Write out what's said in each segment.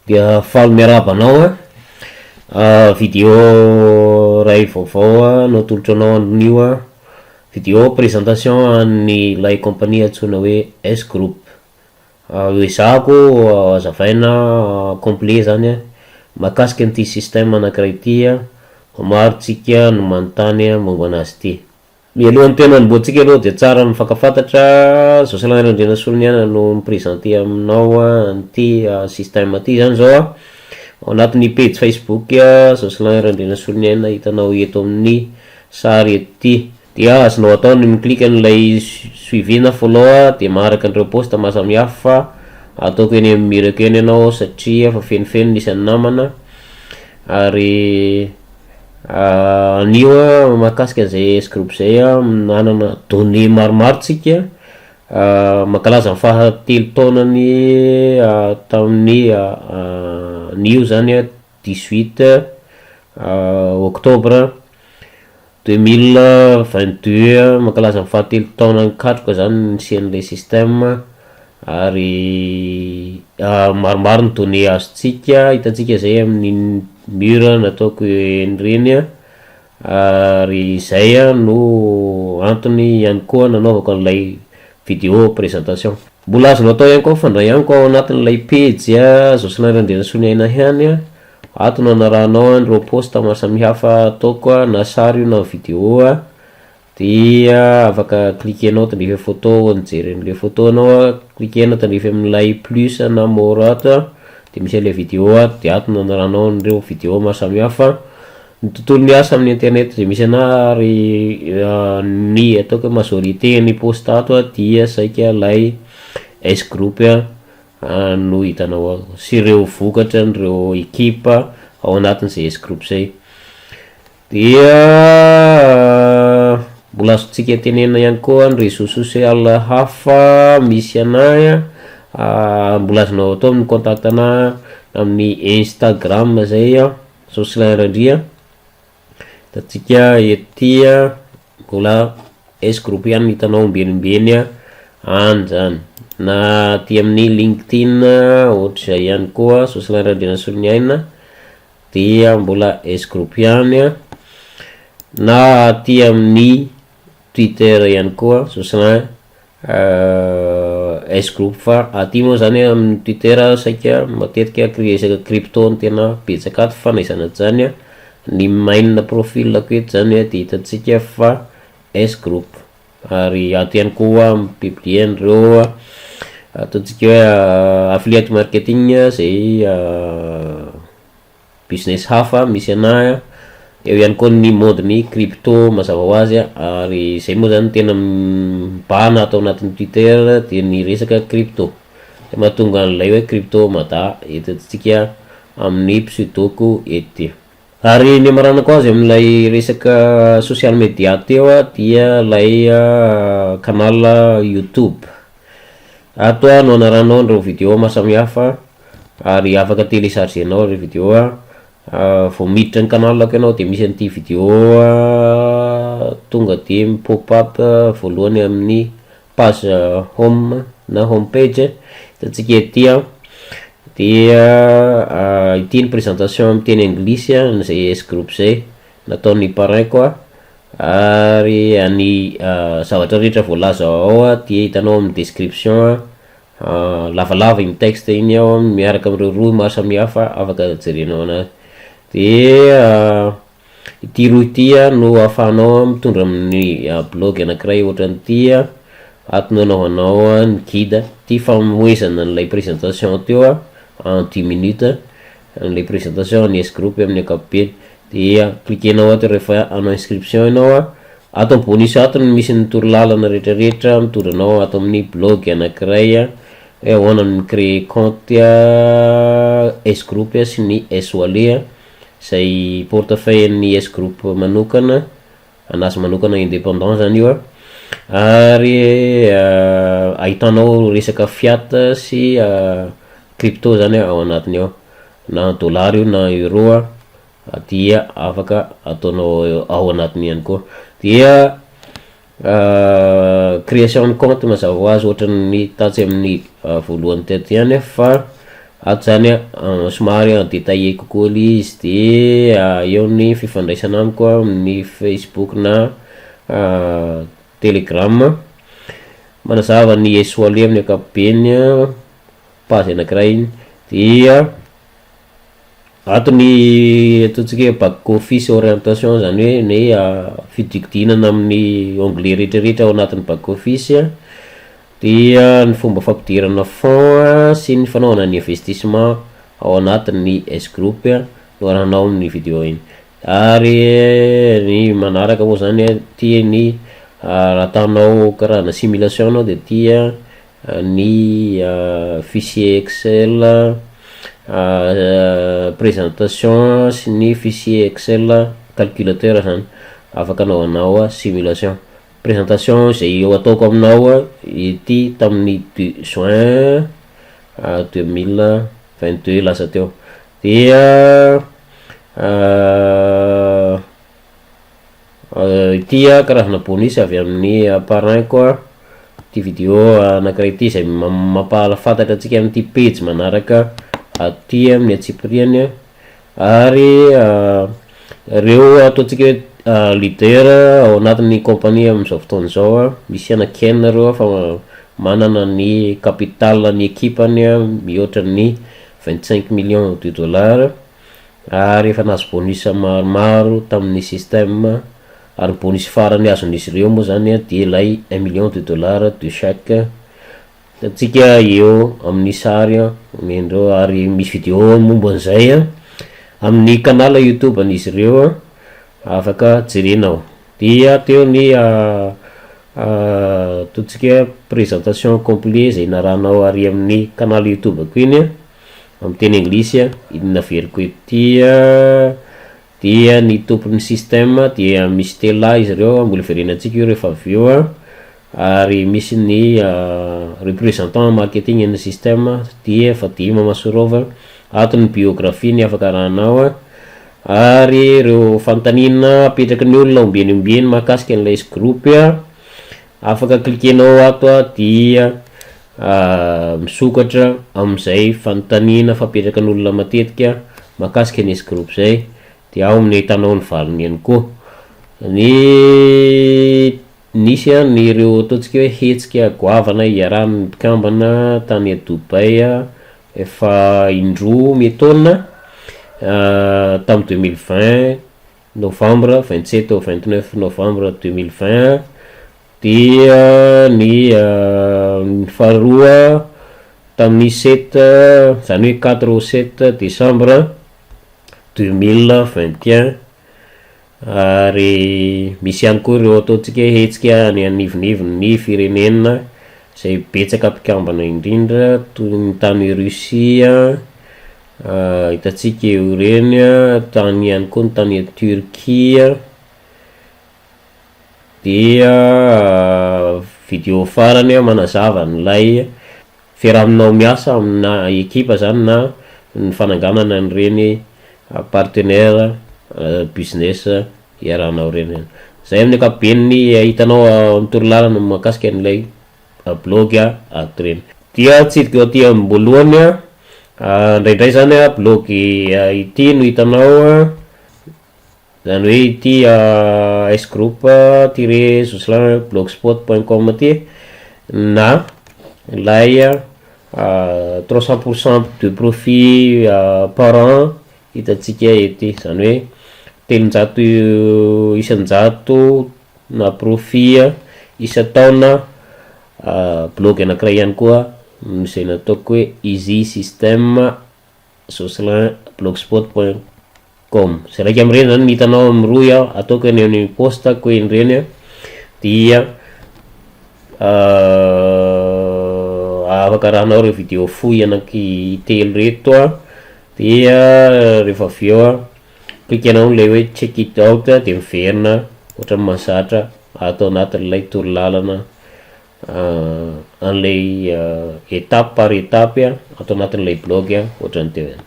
Dia faly miarahaba anao a, video ray vaovao no atolotro anao anio a, video présentation an'ny ilay compagnie antsoina hoe S Group. Ezahako hazavaina complet zany a mahakasika an'ity système anakiray ity a, maro tsika no manontany momba anazy ity. Mialohan'ny tena anombohantsika aloha de tsara mifankafantatra. Jocelyn Randrianasoloniaina no mi-présenter aminao an'ity système ty zany zao a, ao anatin'ny page Facebook Jocelyn Randrianasoloniaina hitanao eto amin'ny sary eto ty. Dia azonao atao ny mi-clique an'ilay suivi na follow a, de maharaka an'ireo post mahasamihafa ataoko eny amin'ny mur-ko eny ianao, satria fa fenofeno ny isan'ny namana. Ary anio a, mahakasika an'izay S Group zay a, manana données maromaro tsika mankalaza ny fahatelo taonany tamin'ny anio zany a, 18 octobre 2022, mankalaza ny fahatelo taona nikatroka zany nisian'ilay système. Ary maromaro ny données azontsika, hitantsika zay amin'ny mur nataoko eny reny a. Ary zay a no antony ihany koa nanaovako an'ilay vidéo présentation. Mbola azonao atao ihany koa mifandray amiko ao anatin'ilay page a Jocelyn Randrianasoloniaina ihany a. Ato no anarahanao an'ireo post maro samihafa ataoko a, na sary io na vidéo a. Dia afaka cliquenao tandrify photo, mijery an'le photo anao a, cliquena tandrify amin'ilay plus na more ato a, de misy an'le vidéo ato, de ato no anarahanao an'ireo vidéo maro samihafa. Ny tontolo ny asa amin'ny internet zay misy anahy, ary ny ataoko hoe majorité ny post ato a dia saika lay S Group a no hitanao ao sy ireo vokatra nyreo ekipa ao anatin'izay S Group zay. Dia mbola azontsika tenenina ihany koa ny réseau social hafa misy anahy a. Mbola azonao atao ny contact anahy amin'ny Instagram zay a, Jocelyn Randria, hitantsika etya. Mbola S Group ihany no hitanao ombenimbeny a any zany, na aty amin'ny LinkedIn ohatr'izay ihany koa, Jocelyn Randrianasoloniaina, dia mbola S Group ihany a, na aty amin'ny Twitter ihany koa, Jocelyn S Group. Fa aty moa zany amin'ny Twitter saika matetika resaka crypto no tena betsaka ato. Fa na izany zany a, ny main profil-ko eto zany a de hitantsika fa S Group. Ary ato ihany koa mi-publier an'ireo ataontsika hoe affiliate marketing zay, business hafa misy anahy eo ihany koa, ny monde ny crypto mazava ho azy a. Ary zay moa zany tena mibahana atao anatin'ny Twitter, de ny resaka crypto de mahatonga an'ilay hoe Crypto Mada hitantsika amin'ny pseudo-ko eto ty. Ary ny amaranako azy amin'ilay resaka social media teo a, dia lay canal YouTube. Ato a no anaranao an'ireo vidéo maro samihafa, ary afaka téléchargenao reo vidéo a. Vao miditra ny canal-ko ianao de misy an'ity vidéo a tonga de mi-pop up voalohany amin'ny page home na home page, hitantsika ety a. Dia ity ny présentation amy teny anglisy a zay S Group zay nataon'ny parrain-ko a. Ary any zavatra rehetra voalaza ao a dia hitanao amin'ny description a, lavalava iny texte iny ao miaraka am'ireo rohy maro samihafa afaka jerenao anazy. De ity rohy ity a no ahafahanao mitondra amin'ny blog anankiray ohatran'ity a. Ato no anaovanao a ny guide ty famoezana an'ilay présentation teo a, en 10 minutes an'ilay présentation ny S Group amin'ny ankapobeny. Dia cliquenao ato rehefa hanao inscription ianao a. Ato amy bonus ato no misy ny torolalana rehetrarehetra mitondra anao ato amin'ny blog anankiray a, hoe ahoana ny créer compte S Group sy ny S Wallet a, zay portefeuille ny S Group manokana anazy manokana, indépendant zany io a. Ary ahitanao resaka fiat sy crypto zany ao anatiny ao, na dollar io na euro a, dia afaka ataonao ao anatiny ihany koa. Dia création ny compte mazava ho azy ohatran'ny tatsy amin'ny voalohany teto ihany. Fa Ato zany a somary détaillé kokoa le izy. De eo ny fifandraisana amiko amin'ny Facebook na Telegram. Manazava ny S-Wallet amin'ny ankapobeny a, page anakiray iny. Dia ato ny ataontsika hoe back office orientation, zany hoe ny fidikodinana amin'ny onglet rehetrarehetra ao anatin'ny back office a, dia ny fomba fampidirana fonds sy ny fanaovana ny investissement ao anatin'ny S Group no arahanao amin'ny video iny. Ary ny manaraka moa zany a, tia ny raha ataonao karazana simulation anao, de tia ny fichier Excel présentation sy ny fichier Excel calculateur zany afaka anaovanao simulation. Présentation zay eo ataoko aminao a ity tamin'ny 2 juin 2022 lasa teo. Dia ity a karazana bonus avy amin'ny parrain koa ty video anakiray ty, zay mampahafantatra antsika am'ty page manaraka aty amin'ny antsipiriany. Ary reo ataontsika hoe leader ao anatin'ny compagnie am'izao fotoana zao a, misy anaky reo a fa manana ny capital ny ekipany a mihoatra ny 25 millions de dollars, ary efa nahazo bonus maromaro tamin'ny système. Ary bonus farany azon'izy ireo moa zany a de lay 1 million de dollars de chaque atsika eo amin'ny sary a omendreo. Ary misy video momba an'izay a amin'ny canal YouTube an'izy ireo a, afaka jerenao. Dia teo ny ataontsika présentation complet zay narahanao ary amin'ny canal YouTube ko iny a amy teny anglisy a, iny naveriko etya. Dia ny tompon'ny système dia misy telo izy ireo, mbola iverenantsika io rehefa avy eo a. Ary misy ny représentant marketing ny système dia Vadim Masorova. Ato ny biographie ny afaka arahanao a. Ary reo fanontaniana apetraky ny olona ombieny ombieny mahakasika an'ilay S Group a, afaka cliquenao ato a, dia misokatra am'izay fanontaniana fampetraky ny olona matetika mahakasika ny S Group zay, de ao amin'ny ahitanao ny valiny ihany koa. Ny nisy a ny reo ataontsika hoe hetsika goavana iarahan'ny mpikambana tany a Dubai a, efa indroa mietaona, tamy 2020 novembre, 27 au 29 novembre 2020. Dia ny faharoa tamin'ny sept, zany hoe 4 au 7 décembre 2021. Ary misy ihany koa reo ataontsika hoe hetsika any anivonivony ny firenena zay betsaka mpikambana indrindra, toy ny tany Russie hitatsika eo ireny a, tany ihany koa ny tany Turquie. Dia video farany a manazava n'lay fiarahaminao miasa amina ekipa zany na ny fananganana an'ireny partenaire business iarahanao reny zay. Amin'ny ankapobeny hitanao mitorolalana mahakasika an'ilay blog ato reny. Dia tsidika eo aty am-boalohany a, indraindray zany a blog ity no hitanao a, zany hoe ity sgroup-jocelyn blogspot.com ty, na lay 300 % de profit par an hitatsika ety, zany hoe 300% na profit isa-taona. Blog anakiray ihany koa zay nataoko hoe easy system jocelyn blogspot.com. Zay raiky am'ireny zany ny hitanao amy roy a ataoko eny amin'ny postako eny reny a, dia afaka arahanao reo video fohy anaky telo reto a. Dia rehefa avy eo a, cliquenao lay hoe "check it out", de miverina ohatran'ny mahazatra atao anatin'ilay torolalana an'lay étape par étape a atao anatin'ilay blog a, ohatran'ny teo ihany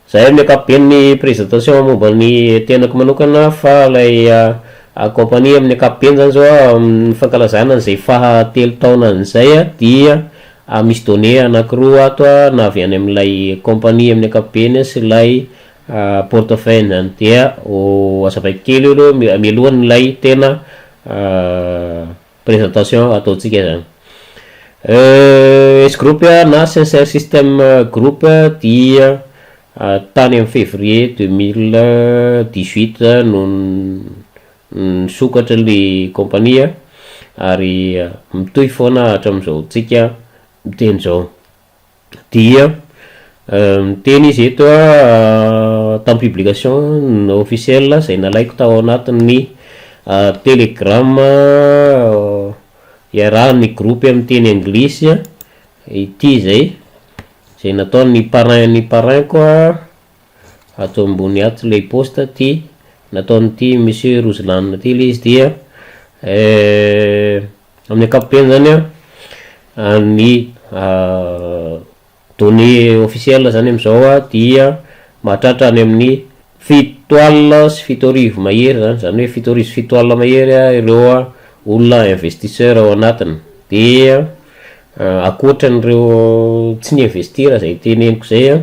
zay. Amin'ny ankapobeny présentation momba ny tenako manokana, fa lay compagnie amin'ny ankapobeny zany zao a, amin'ny fankalazana an'izay faha 3 taonan'izay a, dia Misy données anakiroa ato a, na avy any amin'ilay compagnie amin'ny ankapobeny sy ilay portefeuille zany. Dia ho azavaiko kely io aloha mialohan'ilay tena présentation ataontsika zany. S Group na Sincere System Group dia tany amin'ny février 2018 no nisokatra le compagnie, ary mitohy foana hatram'izao tsika miteny zao. Dia miteny izy eto a, tamin'ny publication officielle zay nalaiko tao anatin'ny Telegram iarahan'ny groupe amin'ny teny anglisy ity, zay nataony parrain, ny parrain koa atao ambony ato le poste ty nataonyity monsieur Roseland ty le izy. Dia amin'ny ankapobeny zany a, ny données officielle zany am'izao a dia mahatratra any amin'ny 77 mahery zany hoe 77 mahery a ireo a olona investisseur ao anatiny. Dia akoatran'ireo tsy ny investir zay teneniko zay a,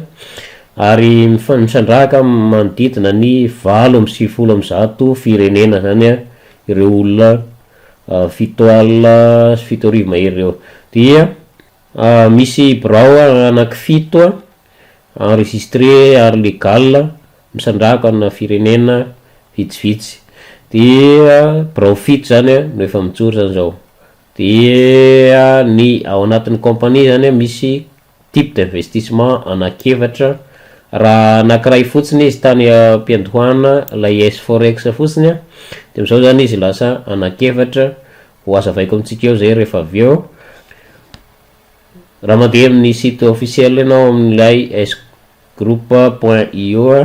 ary misandrahaka manodidina ny 198 firenena zany a ireo olona 77 mahery reo. Dia misy birao anaky fito a enregistré ary légal, misandrahaka amina firenena vitsivitsy. Dia birao fito zany a no efa mijoro zany zao. Dia ny ao anatin'ny compagnie zany a misy type d'investissement anakefatra. Raha anakiray fotsiny izy tany ampiandohana, lay S forex fotsiny a, de am'izao zany izy lasa anakefatra, ho azavaiko amitsika eo zay rehefa avy eo. Raha mandeha amin'ny site officiel ianao amin'ilay sgroup.io a,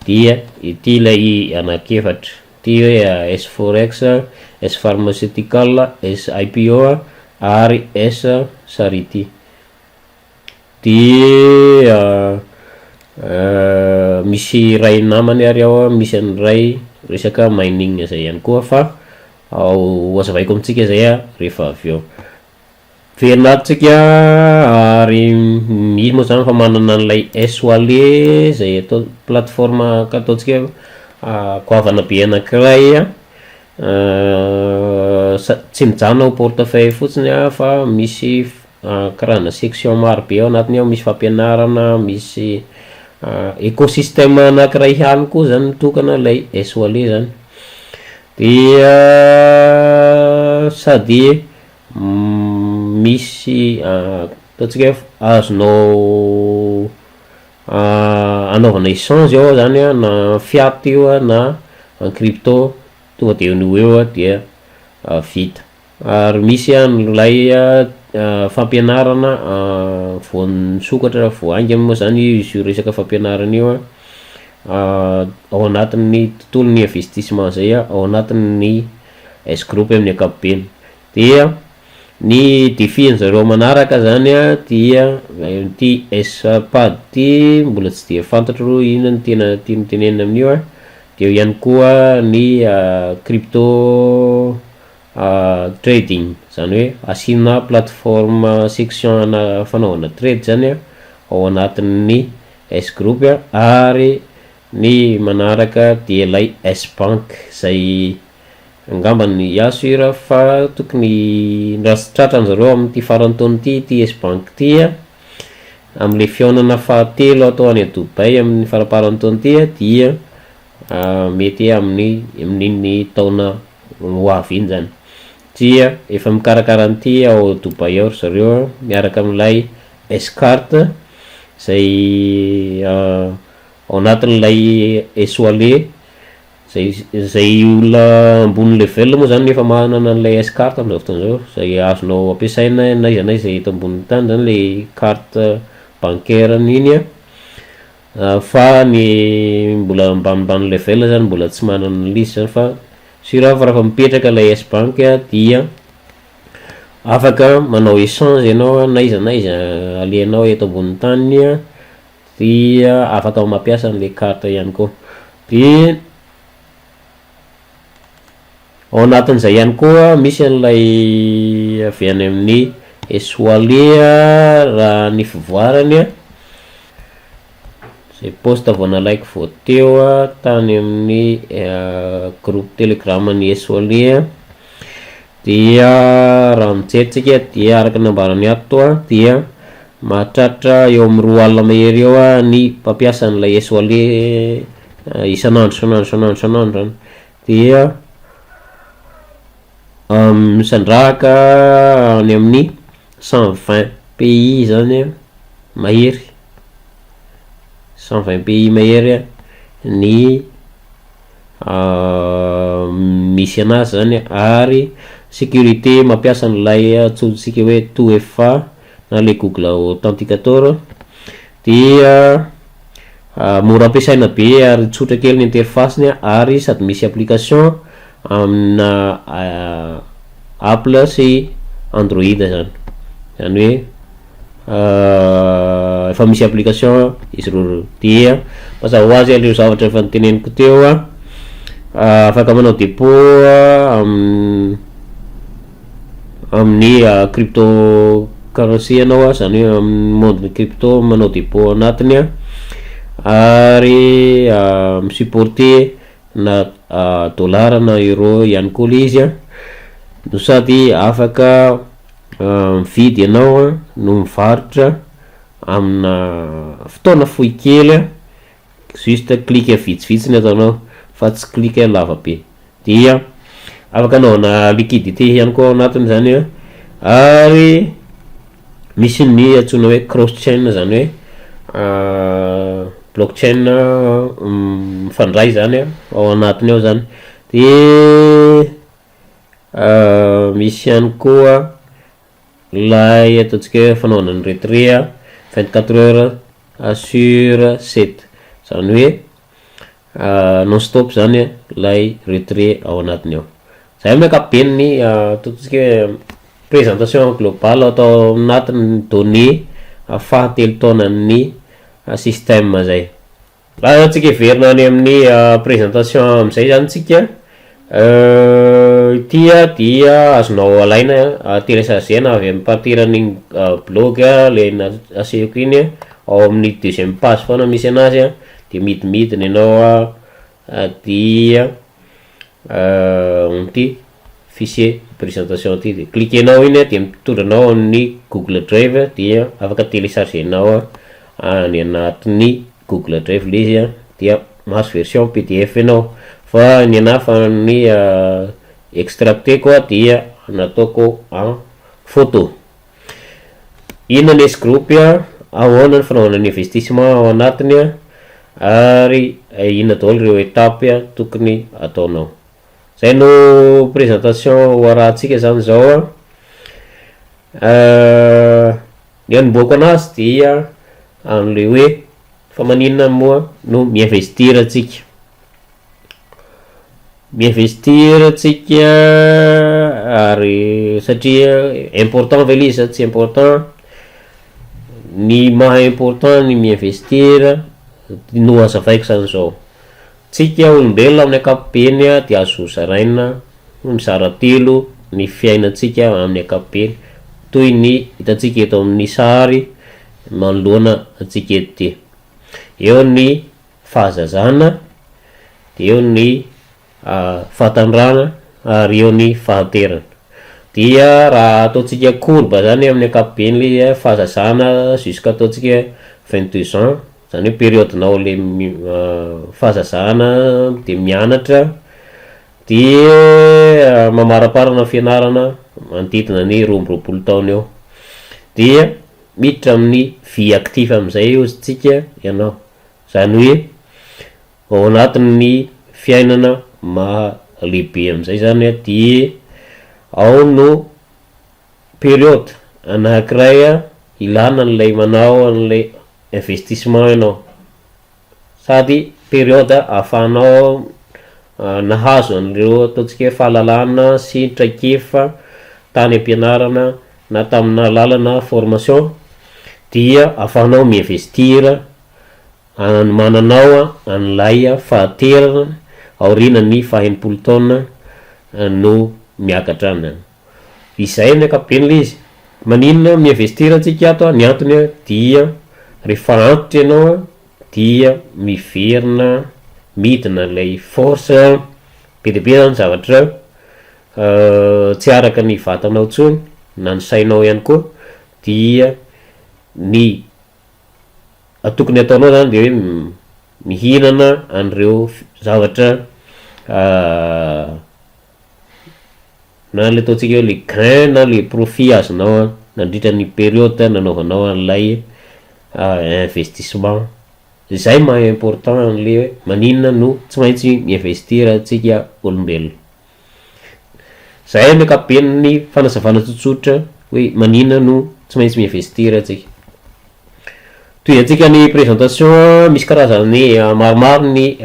dia ity ilay anakefatra ty hoe S forex, S pharmaceutical, S IPO ary S charity. Dia misy ray namany ary ao a, misy an'ray resaka mining zay ihany koa, fa ho azavaiko amitsika zay a rehefa avy eo. Verina ato tsika, ary izy moa zany fa manana an'ilay S wallet zay atao plateforme ka ataotsika goavana be anankiray a, tsy mijanona ho portefeuille fotsiny a, fa misy karazana section maro be ao anatiny ao, misy fampianarana, misy écosystème anankiray ihany koa zany mitokana lay S wallet zany. Dia sady misy ataontsika hoe azonao anaovana échange ao zany a, na fiat io a na en crypto, tonga de no eo a dia vita. Ary misy an'lay fampianarana vao nisokatra vao haingana moa zany izy io resaka fampianarana io a, ao anatin'ny tontolon'ny investissement zay a, ao anatin'ny S Group amin'ny ankapobeny. Dia ny défi an'zareo manaraka zany a dia ty S pad ty, mbola tsy de fantatro aloha inona ny tena tiany tenenina amin'io a. De eo ihany koa ny crypto trading, zany hoe asiana plateforme section ana fanaovana trade zany a ao anatin'ny S Group a. Ary ny manaraka dia lay S Bank zay angambany asura fa tokony raha tsy tratran'zareo amin'ity farany taona ty S Bank ty a, am'le fihaonana fahatelo atao any Dubai amin'ny faraparany taona ty a, dia mety amin'iny taona ho avy iny zany, satria efa mikarakara an'ity ao Dubai ao ry zareo a, miaraka amin'ilay S carte zay ao anatin'ilay S wallet zay olona ambony level moa zany nefa manana an'ilay S carte am'izao fotoana zao, zay azonao ampiasaina na iza na iza eto ambonin'ny tany zany le carte bancaire iny a. Fa ny mbola ambanimbany level zany mbola tsy manana an'izy zany, fa sûr fa rehefa mipetraka ilay S Bank dia afaka manao échange ianao a, na iza na iza alehanao eto ambonin'ny tany a, dia afaka mampiasa an'le carte ihany koa. De ao anatin'izay ihany koa misy an'ilay avy any amin'ny Esoale raha ny fivoarany a, zay post vao nalaiko vao teo a tany amin'ny groupe Telegram ny Esoale a, dia raha mijery tsika dia araka ny nambarany ato a dia mahatratra eo amin'ny 20 mahery eo a ny mpampiasa an'ilay Esoale isan'andro, isan'andro, isan'andro, isan'andro zany, dia misandrahaka any amin'ny 120 pays zany a mahery, 120 pays mahery a ny misy anazy zany. Ary sécurité, mampiasa an'ilay antsointsika hoe 2FA na le Google Authenticator, dia mora ampiasaina be ary tsotra kely ny interface-ny, ary sady misy application amina Apple sy Android zany, zany hoe efa misy application izy reo. Dia mazava ho azy reo zavatra efa niteneniko teo a, afaka manao dépôt amin'ny crypto currency ianao a, zany hoe amin'ny monde ny crypto manao dépôt anatiny a, ary mi-supporter na dollar na euro ihany koa le izy a, no sady afaka mividy ianao a no mivarotra amina fotoana fohy kely a, juste clic vitsivitsy ny ataonao fa tsy clic lava be, dia afaka anaovana liquidité ihany koa ao anatiny zany a. Ary misy ny antsoina hoe cross chain, zany hoe blockchain mifandray zany a ao anatiny ao zany. De misy ihany koa lay ataontsika hoe fanaovana ny retrait a 24 heures sur 7, zany hoe non stop zany lay retrait ao anatiny ao. Zay amin'ny ankapobeny ny ataontsika hoe présentation globale atao anatin'ny données fahatelo taonan'ny système zay. Raha tsika hiverina any amin'ny présentation am'izay zany tsika ity a, dia azonao alaina téléchargena avy amy partir an'igny blog le asehoko iny a, ao amin'ny deuxième page foana misy anazy a, de midimidina ianao a dia ty fichier présentation ty, de cliquenao iny a de mitondra anao amin'ny Google Drive, dia afaka téléchargenao a any anatin'ny Google Drive le izy a, dia mahazo version PDF ianao. Fa ny anahy fa ny extracteko a dia nataoko en photo. Inona ny S Group a, ahoana ny fanaovana ny investissement ao anatiny a, ary inona daholo ireo étape a tokony ataonao? Zay no présentation ho arahantsika zany zao a. Ny anomboako anazy dia an'le hoe fa maninona moa no mi-investir atsika, mi-investir atsika, ary satria important ve le izy sa tsy important? Ny maha important ny mi-investir no azavaiko zany zao. Tsika olombelona amin'ny ankapobeny a de azo zaraina mizara telo ny fiainatsika amin'ny ankapobeny, toy ny hitantsika eto amin'ny sary manoloana atsika eto ty: eo ny fahazazana, de eo ny fahatanorana, ary eo ny fahanterana. Dia raha ataotsika courbe zany amin'ny ankapobeny le fahazazana jusqu'à ataotsika 22 ans, zany hoe période-nao le fahazazana, de mianatra, de mamaraparana fianarana manodidina ny 22 taona eo, dia miditra amin'ny vie active am'izay eo tsika ianao, zany hoe ao anatin'ny fiainana maha lehibe am'izay zany a, de ao no période anankiray a ilana an'lay manao an'lay investissement ianao, sady période ahafahanao nahazo an'ireo ataontsika hoe fahalalana sy traikefa tany am-pianarana na tamina lalana formation, dia ahafahanao mi-investir anomananao a an'lay fahaterana aorian'ny faha-60 taona no miakatra any. Izay ny ankapobeny le izy. Maninona mi-investir antsika ato a? Ny antony a dia rehefa antitra ianao a dia miverina midina ilay force, be dia be zany zavatra tsy araka ny vatanao intsony na ny sainao ihany koa dia ny tokony ataonao zany de hoe mihinana an'ireo zavatra na le ataontsika hoe le gain na le profit azonao nandritra ny période nanaovanao an'ilay investissement. Zay maha important an'le hoe maninona no tsy maintsy mi-investir antsika olombelona. Zay amin'ny ankapobeny ny fanazavana tsotsotra hoe maninona no tsy maintsy mi-investir antsika. Tohizantsika ny présentation, misy karazany maromaro ny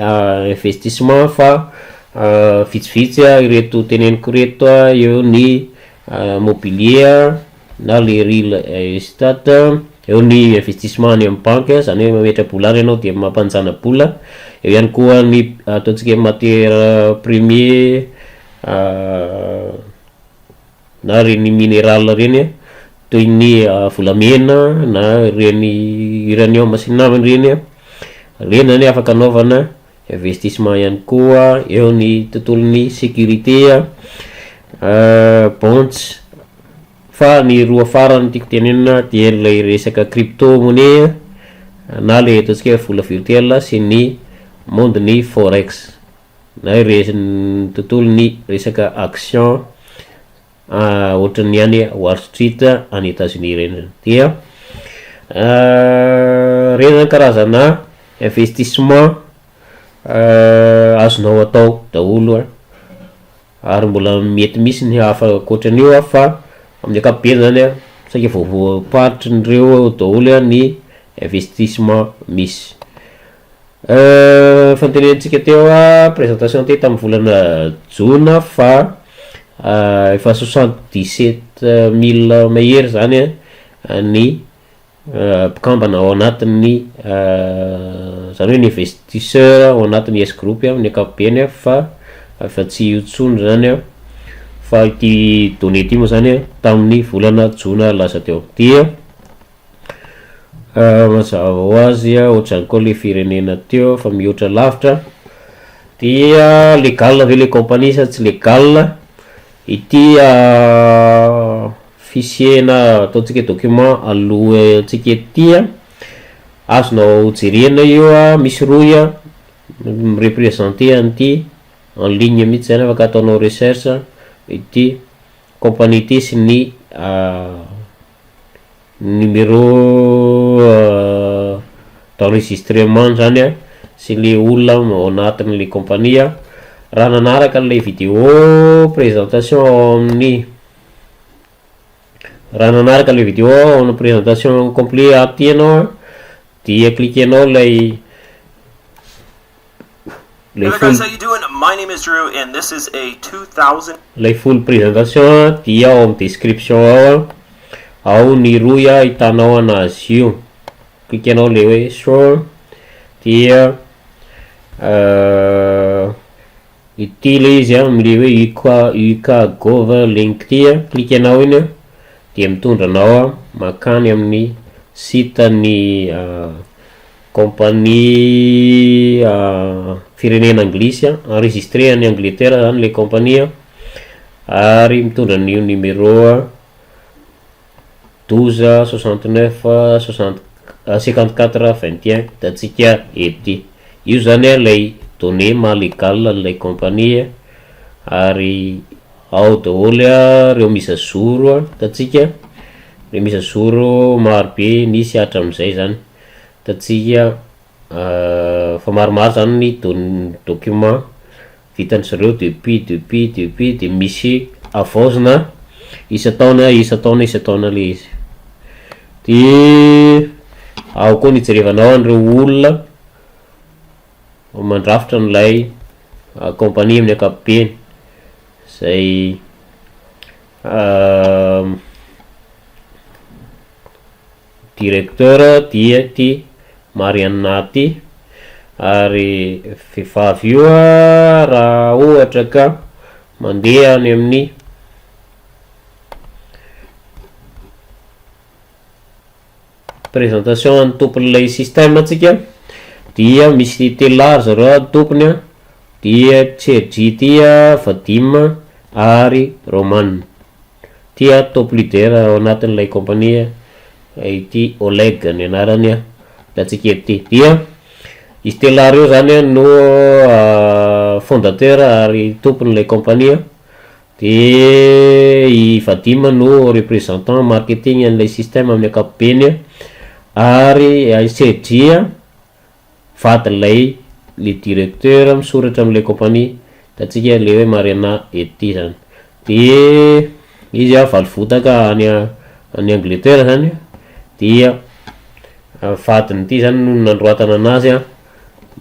investissement fa vitsivitsy ireto teneniko ireto, eo ny mobilier na le real estate, eo ny investissement any amin'ny banque, zany hoe mametra-bola any ianao de mampanjana-bola, eo ihany koa ny ataontsika hoe matière premier na reny minéral reny toy ny volamena na reny uranium sy ny namany reny, reny zany afaka anaovana investissement ihany koa. Eo ny tontolon'ny sécurité, bonds, fa ny roa farany tiako tenenina dia lay resaka crypto monnaie na le ataontsika hoe vola virtuel sy ny monde ny forex na ireny tontolon'ny resaka action ohatran'ny any Wall Street any Etats-Unis reny. Dia reny zany karazana investissement azonao atao daholo ary mbola mety misy ny hafa ankoatran'io fa amin'ny ankapobeny zany a saika voavoaparitrin'ireo daholo ny investissement misy. Efa notenenitsika teo présentation teo tamin'ny volana jona fa efa 77 000 mahery zany ny mpikambana ao anatin'ny, zany hoe ny investisseur ao anatin'ny S Group amin'ny ankapobeny, fa efa tsy io intsony zany fa ity donnée ity moa zany tamin'ny volana jona lasa teo. Dia mazava ho azy ohatr'izany koa le firenena teo fa mihoatra lavitra. Dia légal ve le compagnie sa tsy légal? Ity fichier na ataontsika hoe document alohantsika ety azonao jerena io, misy rohy mi-représenter an'ity en ligne mihitsy zany, afaka ataonao recherche ity compagnie ity sy ny numéro d'enregistrement zany sy le olona ao anatin'le compagnie. Raha nanaraka an'ilay vidéo présentation ao amin'ny, raha nanaraka le vidéo ao amin'ny présentation complet ato ty ianao dia cliquenao lay Hey full guys, how you doing? My name is Drew, and this is a 2000 lay full présentation dia ao amin'ny description ao ao ny rohy ahitanao anazy io. Cliquenao le hoe show dia ity le izy am'le hoe UK gov link ty, cliquenao iny dia mitondra anao makany amin'ny site ny compagnie firenena anglisy enregistré any Angleterre zany le compagnie ary mitondra an'io numéro 12 69 60 54 21 hitantsika ety io zany lay donnée maha légal an'ilay compagnie. Ary ao daholo reo mise à jour hitantsika, reo mise à jour marobe nisy hatram'izay zany hitantsika fa maromaro zany ny don- document vitan-dry zareo depuis de misy avaozina isan-taona isan-taona isan-taona le izy. De ao koa ny ijerevanao an'ireo olona mandrafitra an'ilay compagnie amin'ny ankapobeny zay directeur dia ty Mariana ty, ary vehivavy io raha ohatra ka mandeha any amin'ny présentation an'ny tompon'ilay système atsika dia misy telolahy ry zareo a tompony a, dia Sergey ty a, Vadim ary Roman. Ty a top leader ao anatin'ilay compagnie ity, Oleg ny anarany a, hitantsika eto ty. Dia izy telolahy reo zany a no fondateur ary tompon'ilay compagnie. De i Vadim no représentant marketing an'ilay système amin'ny ankapobeny, ary i Sergey a vadin'ilay le directeur misoratra am'ilay compagnie, hitantsika le hoe Marina eto ty zany. De izy a valovotaka any any Angleterre zany, dia vadiny ity zany no nandroatana anazy a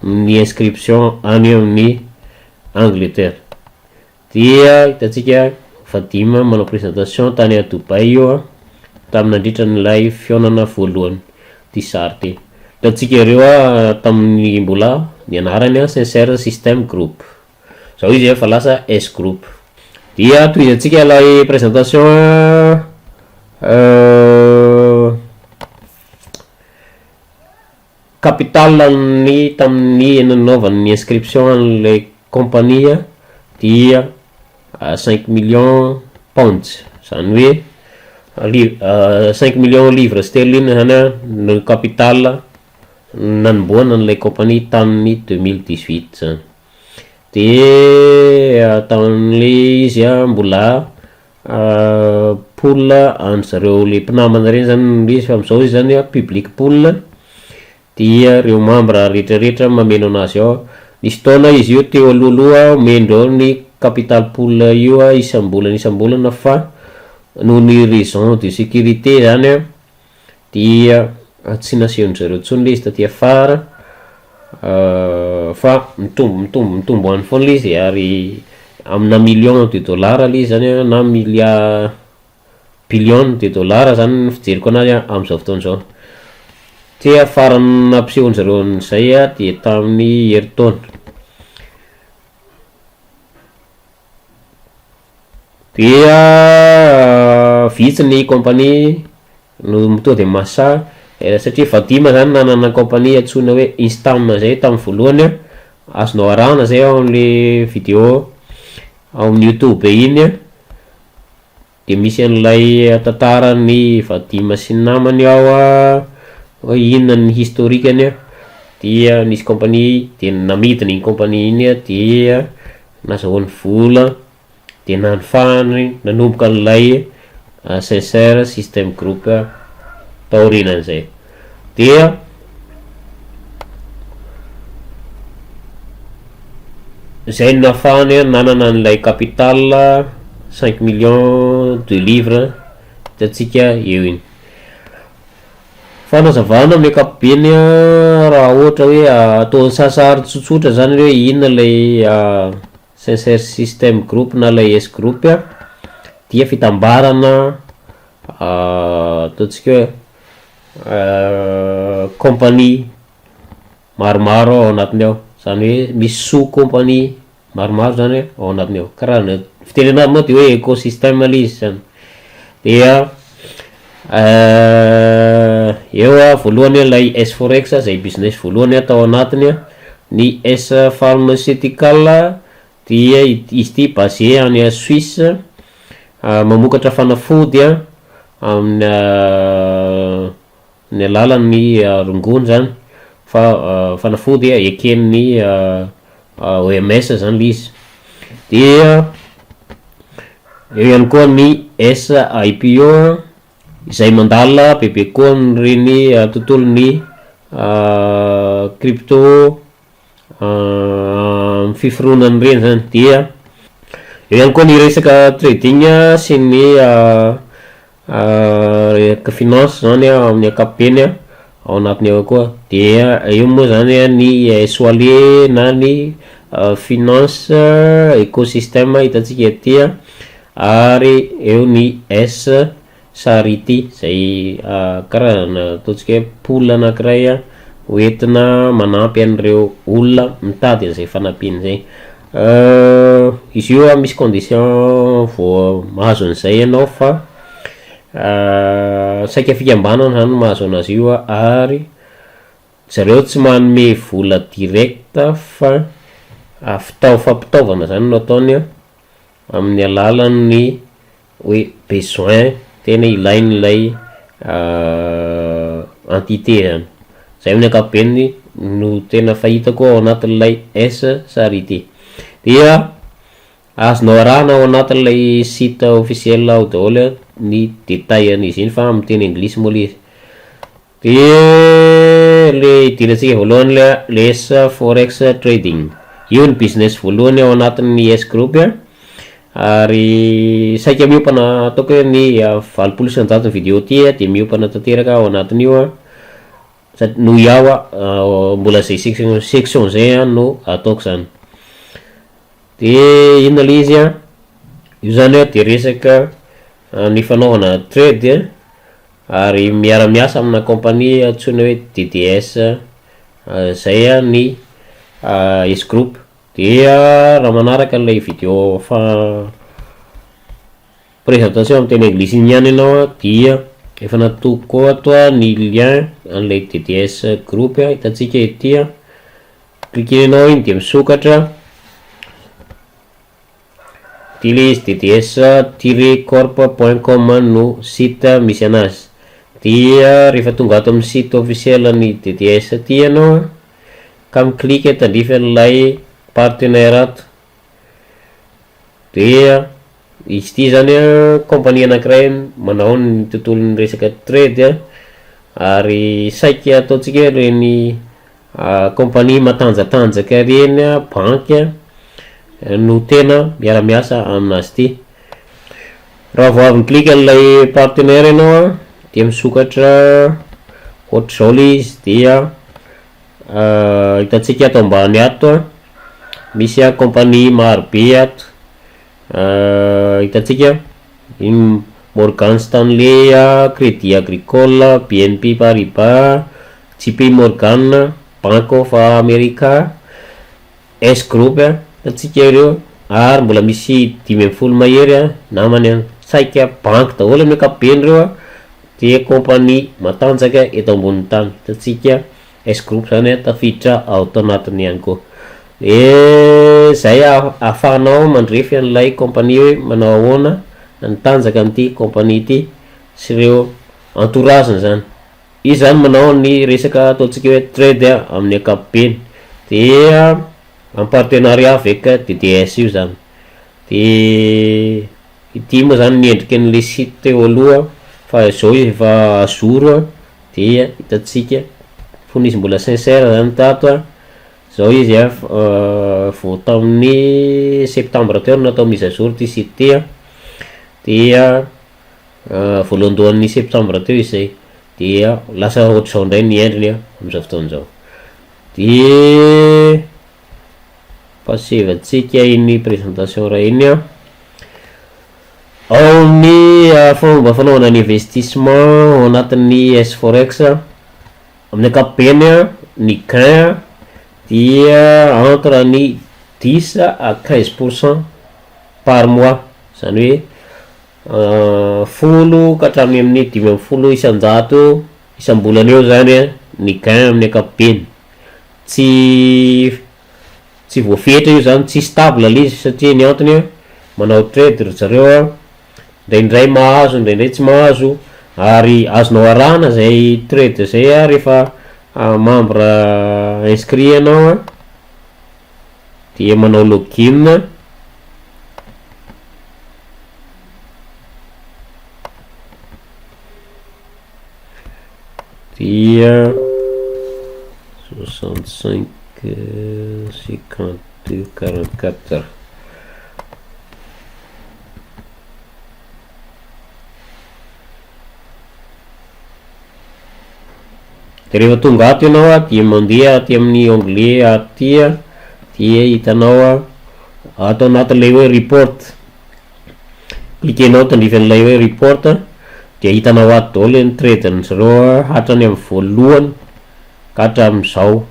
ny inscription any amin'ny Angleterre. Dia hitantsika Vadim manao présentation tany a Dubai io a tamy nandritra n'ilay fihaonana voalohany ty sary ty. Hitantsika ireo a tamin'ny mbola ny anarany a Sincere System Group, zao izy efa lasa S Group. Dia tohizantsika lay présentation. Capital ny tamin'ny nanaovany inscription an'ilay compagnie dia 5 millions pounds, zany hoe 5 millions livre sterling zany a no capital nanomboana an'ilay compagnie tamin'ny 2018 zany. De tamin'le izy a mbola pool any zareo le mpinamana reny zany izy, fa am'izao izy zany a public pool, dia reo membre rehetrarehetra mameno anazy ao. Nisy taona izy io teo alohaloha omendreo ny capital pool io a isam-bolana isam-bolana, fa noho ny raison de sécurité zany a dia tsy nasehon-jareo intsony le izy taty afara, fa mitombo mitombo mitombo any foana le izy, ary amina million de dollars le izy zany a, na milliard, billion de dollars zany ny fijeriko anazy a am'izao fotoana zao. Tia farany nampisehon-jareo an'izay a de tamin'ny herintaona. Dia vitsy ny compagnie no tonga de mahasahy, satria Vadim zany nanana compagnie antsoina hoe Instam zay tamin'ny voalohany a, azonao arahana zay ao am'le vidéo ao amin'ny YouTube iny a, de misy an'ilay tantarany Vadim sy ny namany ao a, hoe inona ny historique-ny a. Dia nisy compagnie de namidiny iny compagnie iny a, dia nazahoany vola, de nanofahany nanomboka an'ilay Sincere System Group taorianan'izay. Dia zay no nahafahany nanana an'ilay capital 5 millions de livres hitantsika eo iny. Fanazavana amin'ny ankapobeny a, raha ohatra hoe atao sasary tsotsotra zany hoe inona lay Sincere System Group na lay S Group a, dia fitambarana ataontsika hoe compagnie maromaro ao anatiny ao, zany hoe misy sous compagnie maromaro zany ao anatiny ao, karaha fiteny anazy moa de hoe écosystème le izy zany. Dia eo a voalohany lay S Forex zay business voalohany atao anatiny a, ny S Pharmaceutical dia izy ty basé any Suisse, mamokatra fanafody a amin'ny ny alalan'ny rongony zany, fa fanafody eken'ny OMS zany le izy. Dia eo ihany koa ny SIPO izay mandalina bebe koa amin'ireny tontolon'ny crypto fiforonany reny zany. Dia eo ihany koa ny resaka trading sy ny resaka finance zany a amin'ny ankapobeny a ao anatiny ao koa. Dia eo moa zany a ny Soale na ny finance écosystème hitantsika aty a, ary eo ny S Charity zay karazana ataontsika hoe pool anankiray a hoentina manampy an'ireo olona mitady an'izay fanampiana zay. Izy io a misy condition vao mahazo an'izay ianao, fa Saika fikambanana zany no mahazo anazy io ary zareo tsy manome vola direct fa fitao- fampitaovana zany no ataony amin'ny alalan'ny hoe besoin tena ilain'ilay entité zany. Zay amin'ny ankapobeny no tena fahitako ao anatin'ilay S charité. Dia Azonao arahana ao anatin'ilay site officiel ao daholo ny détail an'izy iny fa amin'ny teny anglisy moa le izy. De le idirantsika voalohany le le S forex trading. Io ny business voalohany ao anatin'ny S group ary saika miompana ataoko hoe ny 80% ny vidéo ty dia miompana tanteraka ao anatin'io sady noho iaho mbola zay section section zay no ataoko zany. De inona le izy an? Io zany an de resaka ny fanaovana trade ary miara-miasa amina compagnie antsoina hoe DDS zay an ny S group. Dia raha manaraka an'ilay video fa présentation amin'ny teny anglisy iny ihany ianao an dia efa natoko ato ny lien an'ilay DDS group hitantsika ety an. Cliquer-nao iny dia misokatra ity le izy dds tiret corp point com no site misy anazy dia rehefa tonga ato amin'ny site officiel ny dds aty ianao an ka mi-clique tandrify an'ilay partenaire ato dia izy ity zany an compagnie anakiray manao ny tontolon'ny resaka trade ary saika ataontsika hoe ireny Compagnie matanjatanjaka ireny, banky no tena miara-miasa aminazy ity. Raha vao avy mi-clique an'ilay partenaire ianao an, dia misokatra ohatr'izao ilay izy dia hitantsika ato ambany ato an, misy compagnie maro be ato, hitantsika Morgan Stanley, Crédit Agricole, BNP Paribas, JP Morgan, Bank of America, S Group, hitantsika ireo ary mbola misy 15 mahery namany an, saika banky daholo amin'ny ankapobeny ireo an, dia compagnie matanjaka eto ambonin'ny tany, hitantsika S Group zany tafiditra ao anatiny ihany koa. De zay ahafahanao mandrefy an'ilay compagnie hoe manao ahoana ny tanjaka an'ity compagnie ity sy ireo entourage-ny zany. Izy zany manao ny resaka ataontsika hoe trade amin'ny ankapobeny dia en partenariat avec DDS io zany. De ity moa zany ny endriky an'le site teo aloha fa zao izy efa à jour dia hitantsika fony izy mbola sincère zany tato a, zao izy a vao tamin'ny septembre teo no natao mise à jour ty site ty a, dia Voalohandohan'ny septambra teo izy zay dia lasa ohatr'izao indray ny endriny amin'izao fotoana izao. Dia pasevantsika iny présentation iray iny an. Ao amin'ny fomba fanaovana ny investissement ao anatin'ny S forex, amin'ny ankapobeny ny gain dia entre ny dix à quinze pour cent par mois, izany hoe 10 ka hatramin'ny amin'ny 15% isam-bolana eo zany ny gain amin'ny ankapobeny. Tsy tsy voafetra io zany, tsy stable le izy satria ny antony manao trade ry zareo a, indraindray mahazo indraindray tsy mahazo ary azonao arahana zay trade zay a rehefa membre inscrit ianao a dia manao login. Dia 65 52 44. De rehefa tonga ato ianao a dia mandeha aty amin'ny onglet aty a dia hitanao a ato anatin'ilay hoe report, cliquenao tandrify an'ilay hoe report dia hitanao ato daholo ny trade-ny zareo hatrany amin'ny voalohany ka hatramin'izao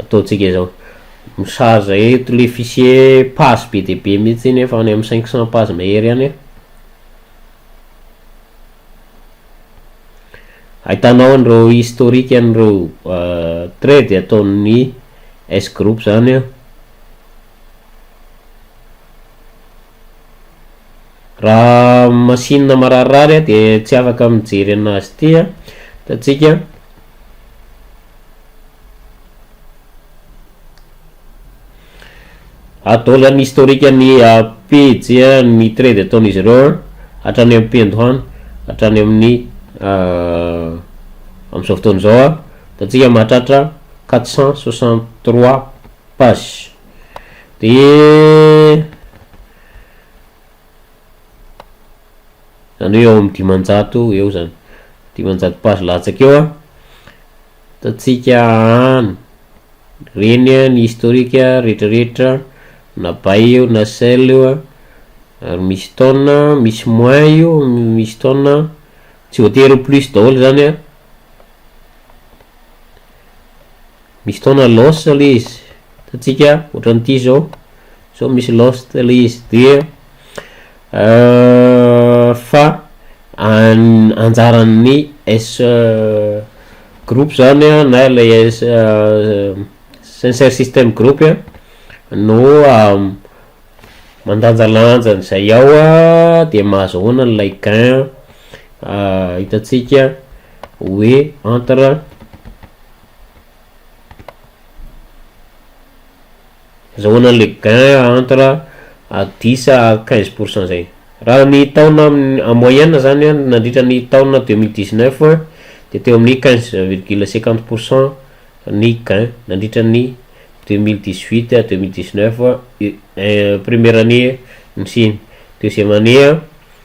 ataontsika izao. Mi-charge eto le fichier page be dia be mihitsy iny efa any amin'ny 500 page mahery any. Ahitanao an'ireo historique an'ireo trade ataon'ny S group zany an. Raha machine mararirary dia tsy afaka mijery anazy ity an, hitantsika. Ato daholo zany ny historique ny pejy ny trade ataon'izy ireo hatrany am-piandohana hatrany amin'ny amin'izao fotoana izao an, hitantsika mahatratra 463 pages de zany hoe eo amin'ny 500 eo zany, 500 pages latsaka eo an, hitantsika any. Reny a ny historique retraretra na buy io na sell io a, ary misy taona misy moins io misy taona tsy voatery ho plus daholo zany a, misy taona loss le izy, hitantsika ohatran'ity zao, zao misy lost le izy dia fa anjaran'ny S group zany a na ilay S Sincere System Group a no mandanjalanja an'izay ao a de mahazo ahoana an'ilay gain hitantsika hoe entre Azahoana le gain entre dix à 15% zay. Raha ny taona en moyenne zany an, nandritra ny taona 2019 dia teo amin'ny 15,50% ny gain nandritra ny 2018 à 2019 première année nisiany. Deuxième année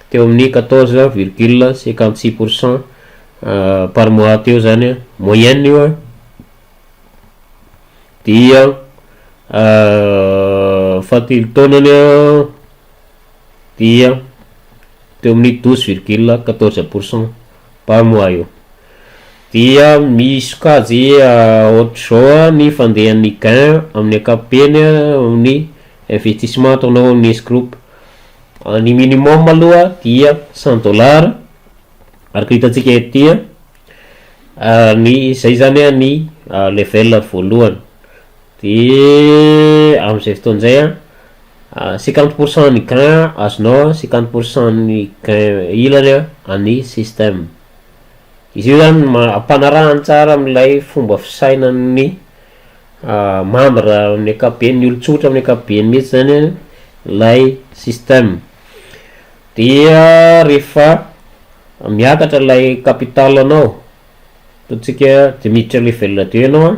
teo amin'ny 14,56% par mois teo zany moyenne io an. Dia fahatelo taonany dia teo amin'ny 12,14% par mois eo. Dia misy sokajy ohatr'izao ny fandehan'ny gain amin'ny ankapobeny amin'ny investissement ataonao amin'ny S group. Ny minimum aloha dia 100 dollars araka hitantsika ety. Ny zay zany an ny level voalohany de am'zay fotoana zay an 50% ny gain azonao an, 50% ny gain ilany an an'ny système. Izy io zany ma- ampanarahany tsara am'lay fomba fisainan'ny membre amin'ny ankapobeny, ny olon-tsotra amin'ny ankapobeny mihitsy zany an lay système. Dia rehefa miakatra ilay capital anao, ataontsika de miditra level deux ianao an,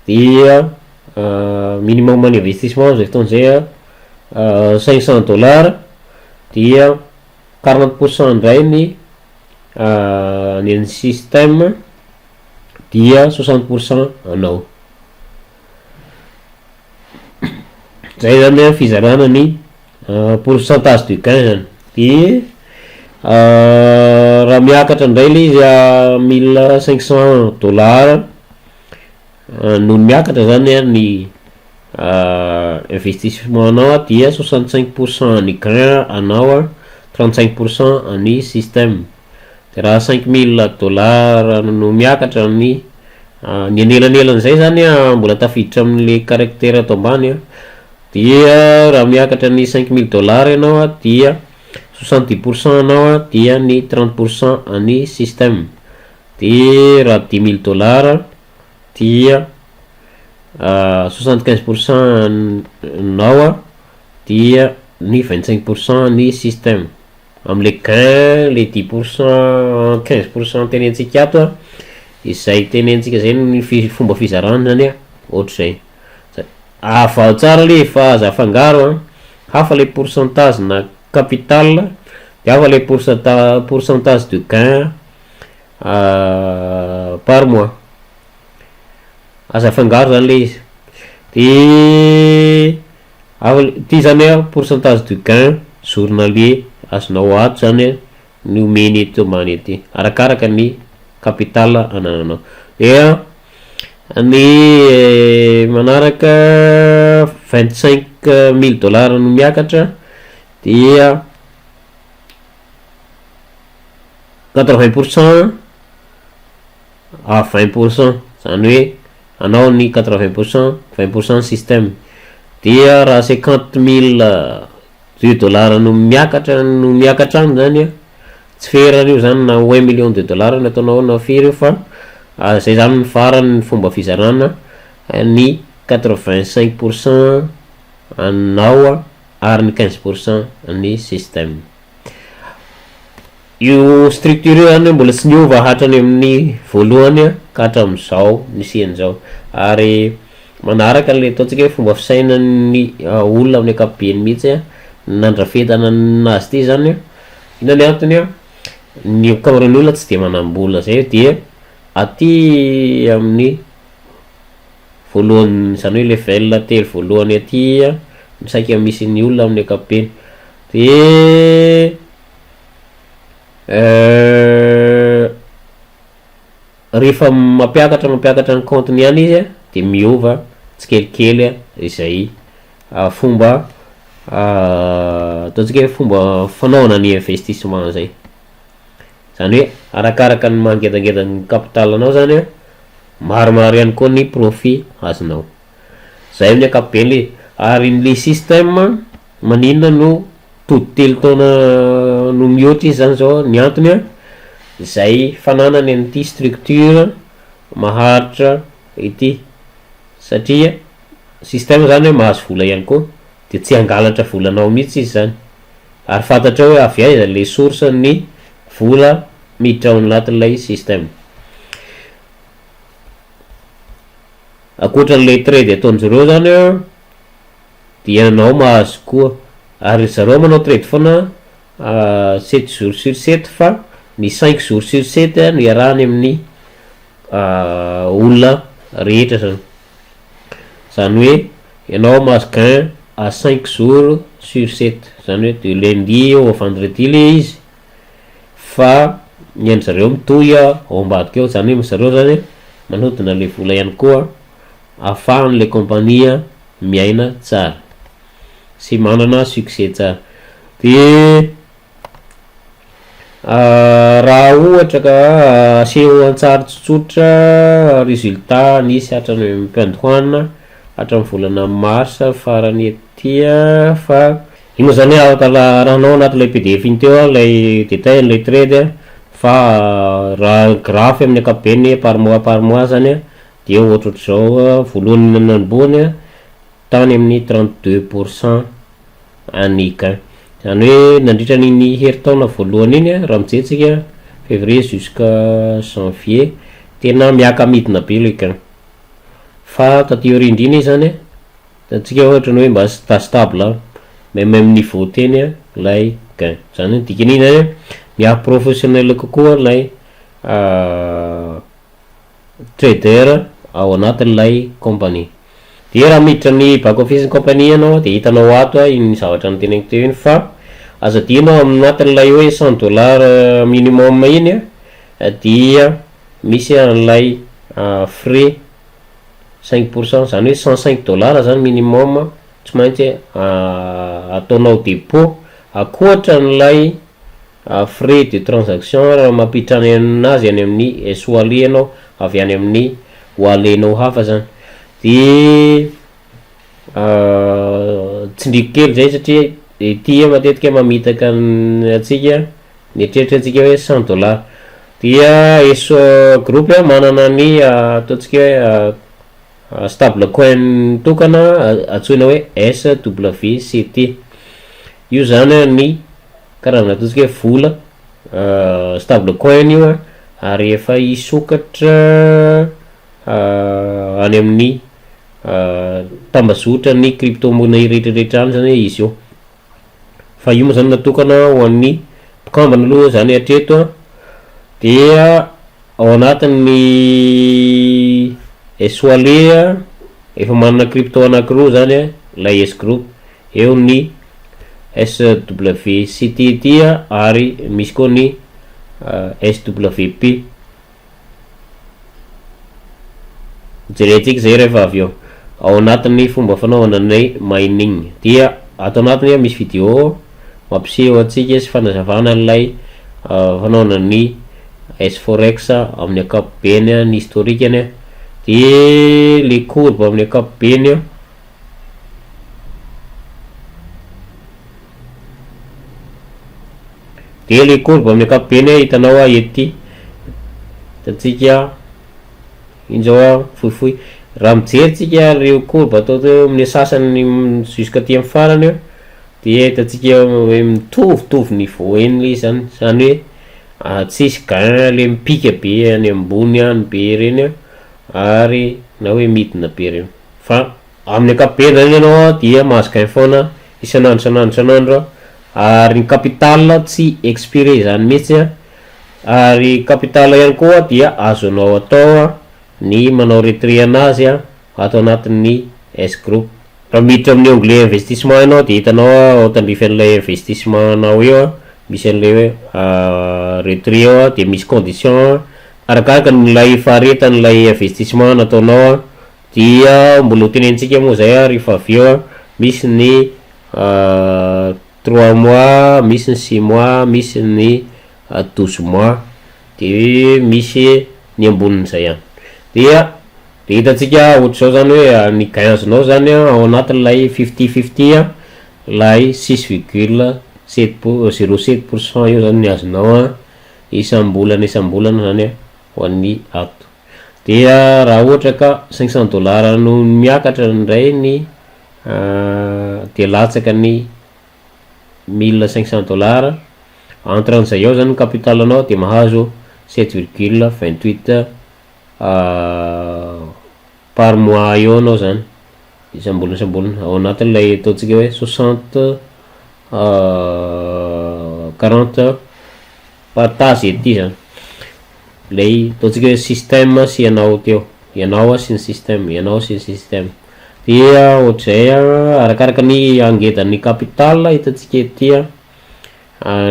dia minimum ny investissement am'zay fotoana zay an 500 dollars dia 40% ndray ny ny an'ny système dia 60% anao. Zay zany an fizarana ny pourcentage de gain zany. De raha miakatra ndray le izy 1500 dollars nony miakatra zany an ny investissement anao dia 65% ny gain anao an, 35% an'ny système. De raha 5000 dollars no miakatra ny ny anelanelan'izay zany an mbola tafiditra am'le caractère ato ambany an, dia raha miakatra ny 5000 dollars ianao an dia 70% anao an dia ny 30% an'ny système. De raha 10 000 dollars dia 75% anao an dia ny 25% ny système. Am'le gain le 10% 15% tenentsika ato an, izay tenentsika zay ny fomba fizarana zany an ohatr'izay. Avaho tsara le fa aza afangaro an, hafa le pourcentage na capital de hafa le pourcentage de gain par mois. Aza afangaro zany le izy. De hafa ty zany an pourcentage de gain journalier azonao ato zany an ny omeny eto ambany ety arakaraka ny capital anananao. Dia ny manaraka 25 000 dollars no miakatra dia 80% à 20%, zany hoe anao ny 80%, 20% système. Dia raha 50 002 dollars no miakatra any zany a, tsy ferana io zany na 1 million de dollars no ataonao na firy io, fa zay zany ny farany fomba fizarana ny 85% anao a ary ny 15% ny système. Io structure io zany mbola tsy niova hatrany amin'ny voalohany a ka hatram'izao nisian'izao, ary manaraka le ataontsika hoe fomba fisainan'ny olona amin'ny ankapobeny mihitsy a nandrafetana anazy ty zany a. Ina ny antony a? Ny ankamaroan'ny olona tsy de manam-bola zay, dia aty amin'ny voalohany, zany hoe level telo voalohany aty a saika misy ny olona amin'ny ankapobeny. De rehefa mampiakatra ny compte-ny ihany izy a, de miova tsikelikely a izay fomba ataontsika hoe fomba fanaovana ny investissement zay. Zany hoe arakaraka ny mangedangeda ny capital anao zany a, maromaro ihany koa ny profit azonao. Zay amin'ny ankapobeny le. Ary le système maninona no tody 3 taona no mihoatra izy zany zao? Ny antony a, zay fananany an'ity structure maharitra ity, satria système zany hoe mahazo vola ihany koa, de tsy hangalatra volanao mihitsy izy zany, ary fantatra hoe avy aiza le source ny vola miditra ao anatin'ilay système. Ankoatran'le trade ataon'zareo zany a, dia anao mahazo koa, ary zareo manao trade foana 7 jours sur 7, fa ny 5 jours sur 7 no iarahany amin'ny olona rehetra zany. Zany hoe ianao mahazo gain à 5 jours sur 7, zany hoe de lundi au vendredi le izy, fa ny andry zareo mitohy ao ambadika eo. Zany hoe zareo zany manodina le vola ihany koa ahafahan'le compagnie miaina tsara sy manana succès tsara. De raha ohatra ka aseho an-tsary tsotsotra résultat nisy hatrany am-piandohana hatramin'ny volana mars farany atya, fa io moa zany afaka rahanao anatin'ilay PDF iny teo a lay détail an'lay trade. Fa raha graphe amin'ny ankapobeny par mois par mois zany a, de ohatrohatr'izao: voalohany nanombohany a tany amin'ny 32% any gain, zany hoe nandritra n'iny heritaona voalohany iny a, raha mijery février jusqu'à janvier, tena miaka-midina be le gain. Fa taty aoriandrina izy zany a, tsika ohatra ny hoe mba stable, même niveau teny a lay gain. Zany hoe dikan'iny zany miha professionnel kokoa lay trader ao anatin'ilay compagnie. De raha miditra ny back office ny compagnie ianao, de hitanao ato a iny zavatra nyteneniko teo iny. Fa aza adino anatin'ilay hoe 100 dollar minimum iny a, dia misy an'ilay frais 5%, zany hoe 105 dollar zany minimum tsy maintsy ataonao dépôt, akoatra n'lay frais de transaction raha mampiditra any aminazy any amin'ny S wallet ianao avy any amin'ny wallet-nao hafa zany. De tsindriko kely zay satria ity matetika mamitaka atsika mieritreritra atsika hoe 100 dollar. Dia S Group a manana ny ataotsika hoe stable coin tokana antsoina hoe SWCT. Io zany ny karazana ataotsika hoe vola stable coin io a, ary efa isokatra any amin'ny tambazotra ny crypto monnaie rehetrarehetra any zany hoe izy io. Fa io moa zany natokana ho an'ny mpikambana aloha zany hatreto a. Dia ao anatin'ny S wallet a, efa manana crypto anakiroa zany a lay S Group eo, ny SWCT ty a, ary misy koa ny SWP. Jerentsika zay rehefa avy eo ao anatin'ny fomba fanaovana ny mining. Dia ato anatiny a misy vidéo mampiseho atsika sy fanazavana an'ilay fanaovana ny S-Forex amin'ny ankapobeny ny historique-ny de le courbe amin'ny ankapobeny. De le courbe amin'ny ankapobeny hitanao ety, hitantsika iny zao a fohifohy, raha mijery tsika reo courbe atao teo amin'ny sasany jusqu'à aty amin'ny farany eo de hitantsika hoe mitovitovy niveau eny le izy zany, zany hoe tsisy gain le mipika be any ambony any be reny a ary na hoe midina be reny fa amin'ny ankapobeny zany ianao a dia mahazo gain foana isan'andro isan'andro isan'andro ary ny capital tsy expiré zany mihitsy a, ary capital ihany koa dia azonao atao ny manao retrait anazy ato anatin'ny S group. Raha miditra amin'ny onglet investissement ianao dia hitanao ao tandrify an'ilay investissement nao eo a, misy an'ilay hoe retrait eo a, dia misy condition arakaraka n'ilay faharetan'ilay investissement nataonao a, dia mbola ho tenenintsika moa zay a rehefa avy eo a, misy ny 3 mois, misy ny 6 mois, misy ny 12 mois, de misy ny ambonin'izay ihany. Dia de hitantsika ohatr'izao zany hoe ny gain azonao zany a ao anatin'ilay 50-50 a, lay six virgule sept pour 0,7 % io zany ny azonao a isam-bolana isam-bolana zany a ho an'ny ato. Dia raha ohatra ka 500 dollars no miakatra indray ny de latsaka ny 1500 dollars entre an'izay ao zany ny capital anao de mahazo 7,28 par mois eo anao zany isam-bolana isam-bolana ao anatin'ilay ataontsika hoe 60 40 partage ety zany lay ataontsika hoe système sy ianao teo, ianao a sy ny système, ianao sy ny système. Dia ohatr'izay a arakaraka ny angedan'ny capital hitantsika ety a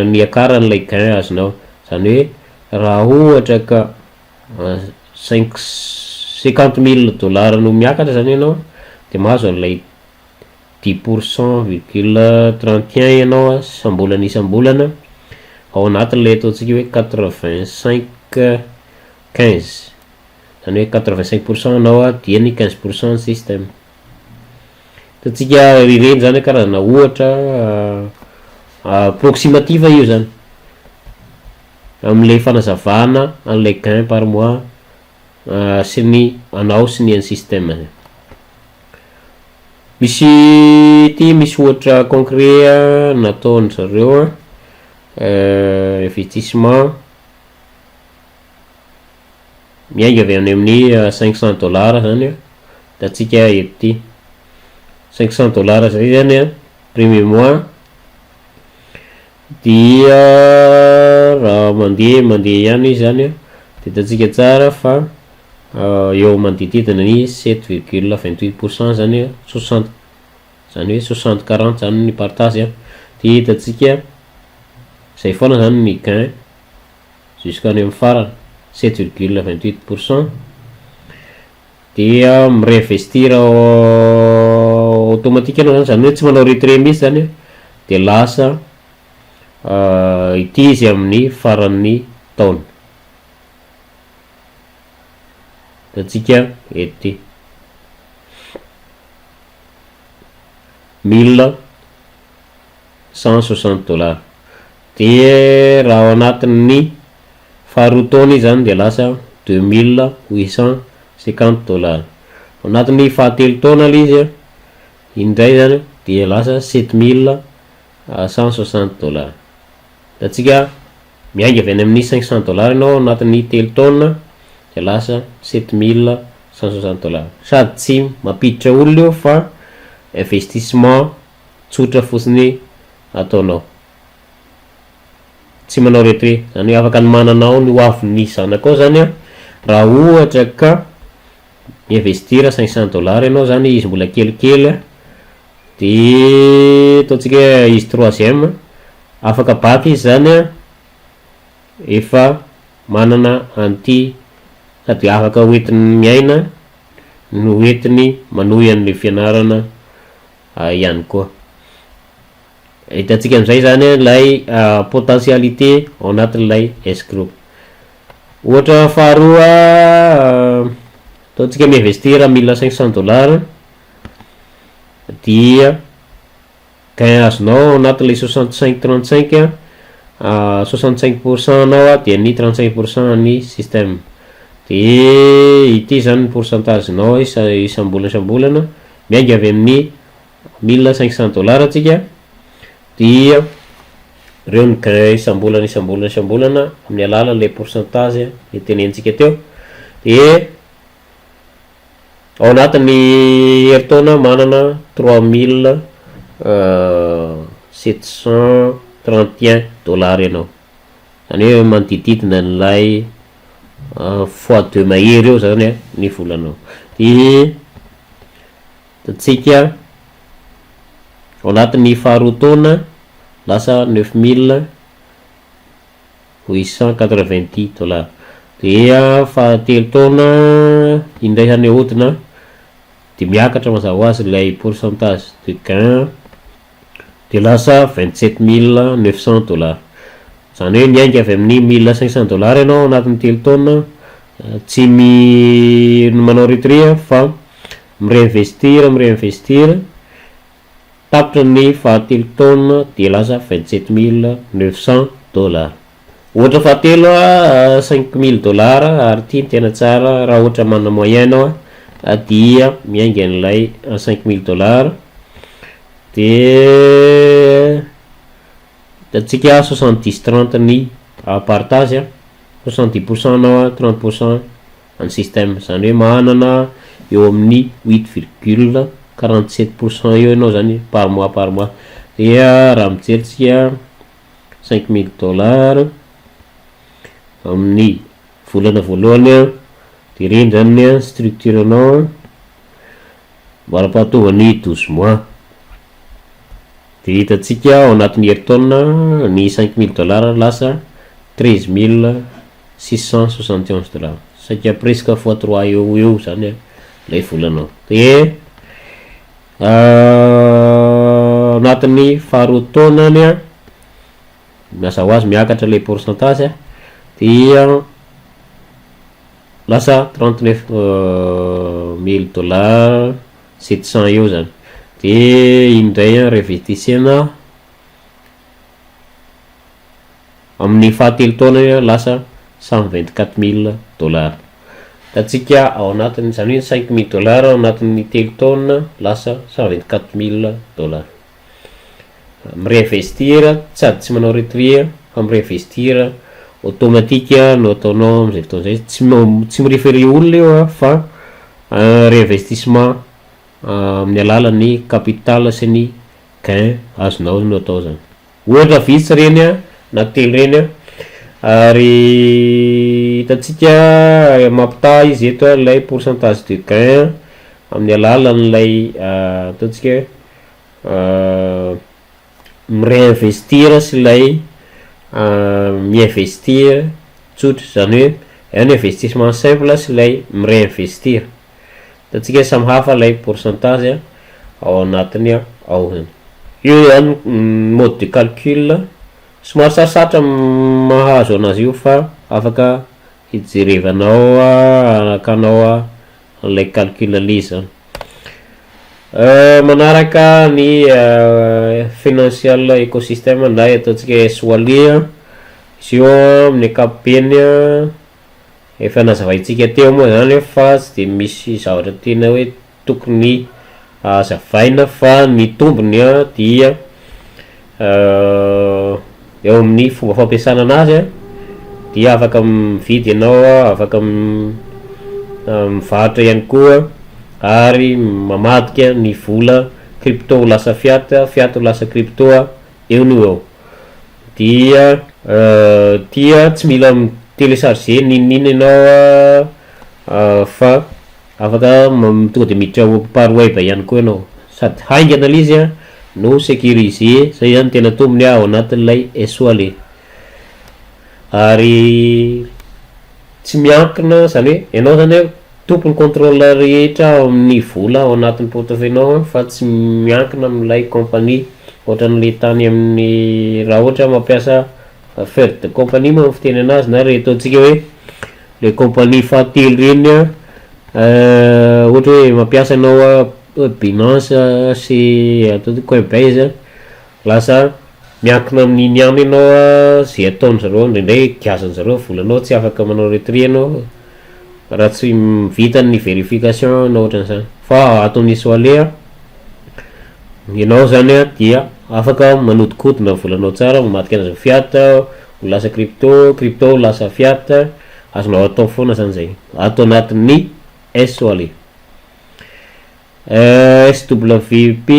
ny akaran'ilay gain azonao, zany hoe raha ohatra ka cinq 50 000 dollars no miakatra zany ianao de mahazo an'ilay 10 % virgule 31 ianao a isam-bolana isam-bolana ao anatin'ilay ataontsika hoe 85 15, zany hoe 85 % anao a dia ny 15 % ny système. Hitantsika ireny zany karazana ohatra approximatif io zany am'le fanazavana an'ilay gain par mois sy ny anao sy ny an'ny système. Misy ty misy ohatra concret a nataony zareo a investissement miainga avy any amin'ny 500 dollars zany a, hitantsika eto ty 500 dollars zay zany a premier mois, dia raha mandeha mandeha ihany izy zany a de hitantsika tsara fa eo manodidididina ny 7,28 % zany a 60, zany hoe 60 40 zany ny partage a, de hitantsika zay foana zany ny gain jusqu'à any amy farany 7,28 %, dia mi-réinvestir automatique anao zany, zany hoe tsy manao retrait mihitsy zany a de lasa ity izy amin'ny faran'ny taona, hitantsika eto ty 1160 dollars, de raha ao anatin'ny faharoa taona izy zany de lasa 2850 dollars, ao anatin'ny fahatelo taona le izy a indray zany de lasa 7160 dollars. Hitantsika miainga avy any amin'ny 500 dollars ianao anatin'ny 3 taona de lasa 7160 dollars, sady tsy mampiditra olona io fa investissement tsotra fotsiny ataonao, tsy manao retrait, zany hoe afaka ny mananao ny ho avin'ny zanakao zany a raha ohatra ka investir 500 dollars ianao zany izy mbola kelikely a de ataontsika hoe izy troisième afaka bac izy zany a efa manana an'ity sady afaka hoentiny miaina no hoentiny manohy an'le fianarana ihany koa. Hitantsika am'izay zany a lay potentialité ao anatin'ilay S group. Ohatra faharoa, ataontsika mi-investir 1500 dollars, dia gain azonao ao anatin'le 65 35 a, 65 % anao a, de ny 35 % ny système. De ity zany ny pourcentage-nao isam-bolana isam-bolana. Miainga avy amin'ny 1500 dollars atsika, dia reo ny gain isam-bolana isam-bolana isam-bolana amin'ny alalan'le pourcentage le tenenitsika teo. De ao anatin'ny heritaona manana 3731 dollars ianao, zany hoe manodididina n'lay fois deux mahery eo zany a ny volanao. De tatsika ao anatin'ny faharoa taona lasa 9890 dollars. Dia fahatelo taona indray zany ahodina, de miakatra mazava ho azy lay pourcentage de gain, de lasa 27 900 dollars. Zany hoe miainga avy amin'ny 1500 dollars ianao anatin'ny 3 taona, tsy mi manao retrait fa mi-réinvestir, mi-réinvestir, tapitra ny fahatelo taona de lasa 27 900 dollars. Ohatra fahatelo a, 5000 dollars, ary ty ny tena tsara raha ohatra mana moyen anao a, dia miainga an'ilay 5000 dollars, de atsika 70 30 ny partage a, 70 % anao a, 30 % any système. Zany hoe manana eo amin'ny 8,47 % eo ianao zany par mois par mois. Dia raha mijeritsika 5000 dollars amin'ny volana voalohany a, de reny zany a structure anao mara-pahatonga ny 12 mois. De hitatsika ao anatin'ny heritaona ny 5000 dollars lasa 13 671 dollars, saika presque fois trois eo eo zany a lay volanao. De anatin'ny faharoa taonany a, miasa ho azy miakatra le pourcentage a, dia lasa 39 mille dollars 700 eo zany. De indray a réinvestissena amin'ny fahatelo taona a, lasa 124 000 dollars. Tatsika ao anatiny zany hoe 5000 dollars ao anatin'ny 3 taona lasa 124 000 dollars. Mi-réinvestir sady tsy manao retrait fa mi-réinvestir automatique no ataonao am'izay fotoana zay. Tsy mi-référer olona io a, fa réinvestissement amin'ny alalan'ny capital sy ny gain azonao no atao zany. Ohatra vitsy reny a na telo reny a, ary hitatsika mampitaha izy eto a lay pourcentage de gain amin'ny alalan'lay ataontsika hoe mi-réinvestir sy lay mi-investir tsotra. Zany hoe ny investissement simple sy lay mi-réinvestir, hitantsika samy hafa lay pourcentage ao anatiny ao zany. Io zany mode de calcul somary sarosatra mahazo anazy io, fa afaka hijerevanao akanao a lay calcul le izy zany. Manaraka ny financial ecosystem na ataontsika S-Wallet izy io. Amin'ny ankapobeny a, efa nazavaintsika teo moa zany, fa tsy de misy zavatra tena hoe tokony azavaina, fa ny tombony a dia eo amin'ny fomba fampiasana anazy a, dia afaka mividy ianao a, afaka mivarotra ihany koa, ary mamadika ny vola crypto ho lasa fiat, fiat ho lasa crypto a eo no eo. Dia tia tsy mila mi-télécharger ninonino ianao a, fa afaka tonga de miditra par web ihany koa ianao, sady haingana le izy a no sécurisé. Zay zany tena tombony ao anatin'ilay S-Wallet. Ary tsy miankina, zany hoe ianao zany hoe tompony contrôle rehetra ao amin'ny vola ao anatin'ny portefeuille-nao, fa tsy miankina amin'ilay compagnie ohatran'le tany amin'ny raha ohatra mampiasa third company moa fiteny anazy, na re ataontsika hoe le compagnie fahatelo reny a, ohatra hoe mampiasa anao a Binance sy atao hoe Coinbase, lasa miankina amin'iny ihany ianao a, zay ataon-jareo indraindray giazan-jareo volanao, tsy afaka manao retrait anao raha tsy vita ny vérification na ohatran'izany. Fa ato amin'ny S Wallet a, ianao zany a dia afaka manodikodina volanao tsara, mamadika anazy ho fiat ho lasa crypto, crypto ho lasa fiat, azonao atao foana zany zay ato anatin'ny S Wallet. SWP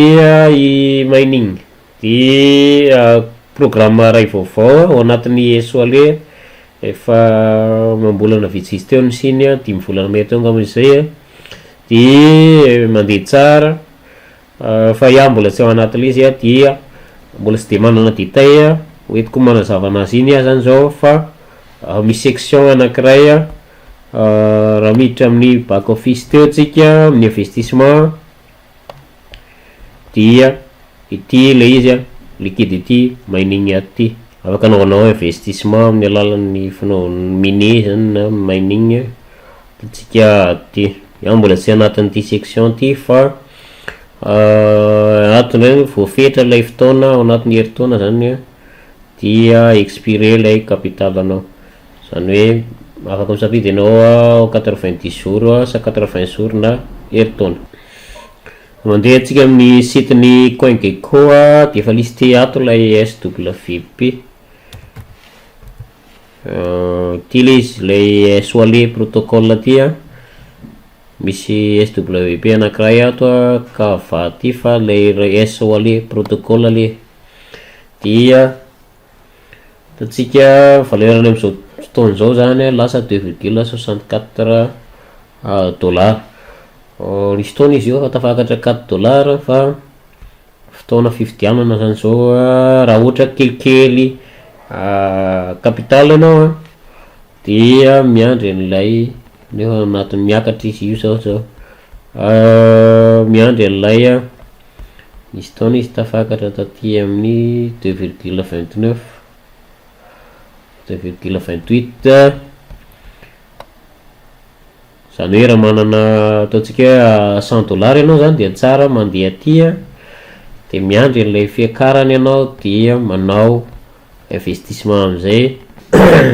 i mining de programme ray vaovao ao anatin'ny S Wallet, efa mambolana vitsivitsy teo ny siny a, 5 volana mety eo angamba izy zay a, de mandeha tsara, fa iaho mbola tsy ao anatin'le izy a, dia mbola tsy de manana détail a hoentiko manazava anazy iny ah zany zao. Fa misy section anakiray a, raha miditra amin'ny back office teo tsika amin'ny investissement, dia ity le izy a, liquidity mining ato ty, afaka anaovanao investissement amin'ny alalan'ny fanao mine zany na mining tsika ty. Iaho mbola tsy anatin'ity section ty, fa ato ndray voafetra lay fotoana, ao anatin'ny herintaona zany a dia expiré lay capital anao, zany hoe afaka misafidy anao a 90 jours sa 80 jours na herintaona. Mandeha atsika amin'ny site ny CoinGecko a, de efa listé ato lay SWP ty le izy, lay S Wallet protocole ty a, misy SWP anakiray ato a kava ty, fa lay S Wallet protocole le dia atatsika valeur-ny am'izao fotoana zao zany lasa 2,64 dollar. Nisy fotoana izy io fa tafakatra 4 dollar, fa fotoana fividianana zany zao a, raha ohatra kelikely capital anao a, dia miandry an'ilay nefa anatin'ny miakatra izy io zao miandry an'ilay a nisy fotoana izy tafakatra taty amin'ny 2,29, 2,28, zany hoe raha manana ataotsika hoe 100 dollar ianao zany, de tsara mandeha aty a, de miandry an'ilay fiakarany ianao, dia manao investissement am'izay,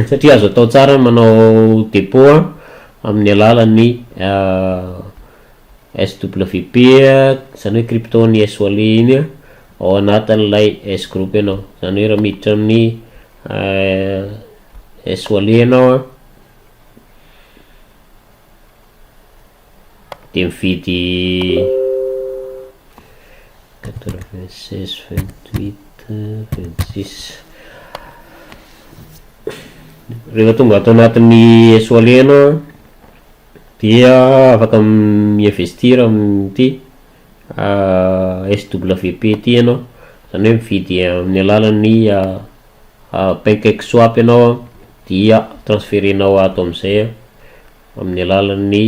satria azo atao tsara manao dépôt a amin'ny alalan'ny SWP, zany hoe crypto ny S Wallet iny a, ao anatin'ilay S group ianao, zany hoe raha miditra amin'ny S Wallet ianao a, de mividy 96, 28, 26, rehefa tonga ato anatin'ny S Wallet ianao a, dia afaka mi-investir amin'ity SWP ty ianao, zany hoe mividy amin'ny alalan'ny Pancake Swap ianao a, dia transférenao ato am'izay a amin'ny alalan'ny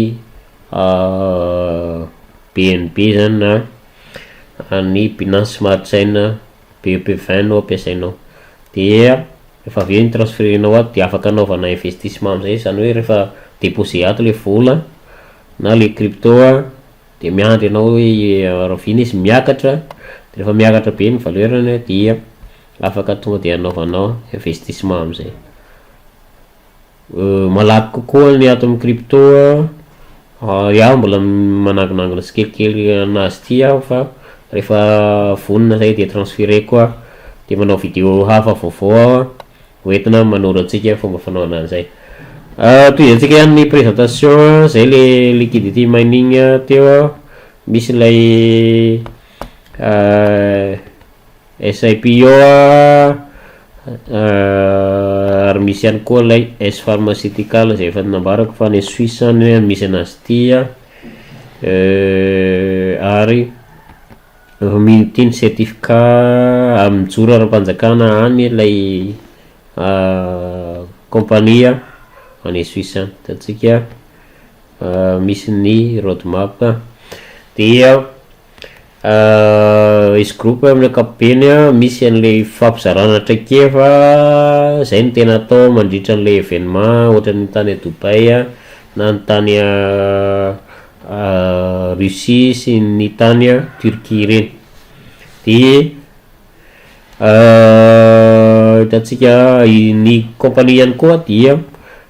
BNB zany na ny Binance Smart Chain BEP20 no ampiasainao, dia rehefa avy eo iny transférenao ato, de afaka anaovana investissement am'izay, zany hoe rehefa déposé ato le vola na le crypto a, de miandry anao hoe rahoviana izy miakatra, de rehefa miakatra be ny valeur-ny dia afaka tonga de anaovanao investissement am'izay, malaky kokoa ny ato amy crypto a. Iaho mbola manangonangona tsikelikely anazy ty aho, fa rehefa vonona zay de transféreko a, de manao vidéo hafa vaovao aho a hoentina manoro antsika fomba fanaovana an'izay. Tohizantsika ihany ny présentation zay, le liquidity mining teo a, misy lay SIPO a, ary misy ihany koa lay S pharmaceutical zay efa nambarako fa any Suisse any misy anazy ty a, ary ty ny certificat mijoro ara-panjakana any lay compagnie any Suisse any. Hitantsika misy ny roadmap, dia S Group amin'ny ankapobeny a, misy an'le fampizarana traikefa zay no tena atao mandritra an'le événement, ohatran'ny tany a Dubaï a, na ny tany a Russie sy ny tany a Turquie reny. De hitantsika ny compagnie ihany koa dia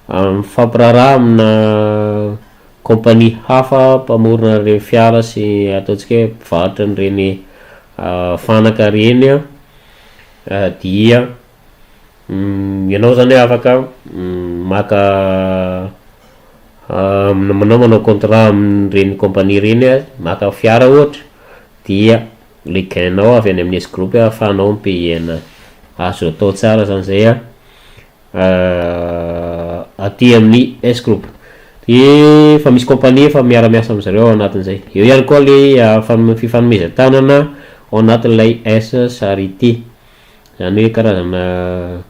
mifampiraharaha amina compagnie hafa mpamorona reny fiara sy ataontsika hoe mpivarotra an'ireny fanaka reny a, dia ianao zany afaka maka manao contrat amin'ireny compagnie reny a, maka fiara ohatra, dia le gain-nao avy any amin'ny S Group ahafahanao mi-payer anazy. Azo atao tsara zany zay a aty amin'ny S Group. De fa misy compagnie efa miara-miasa am'zareo ao anatin'izay. Eo ihany koa le fifanomezan-tanana ao anatin'ilay S Charity, zany hoe karazana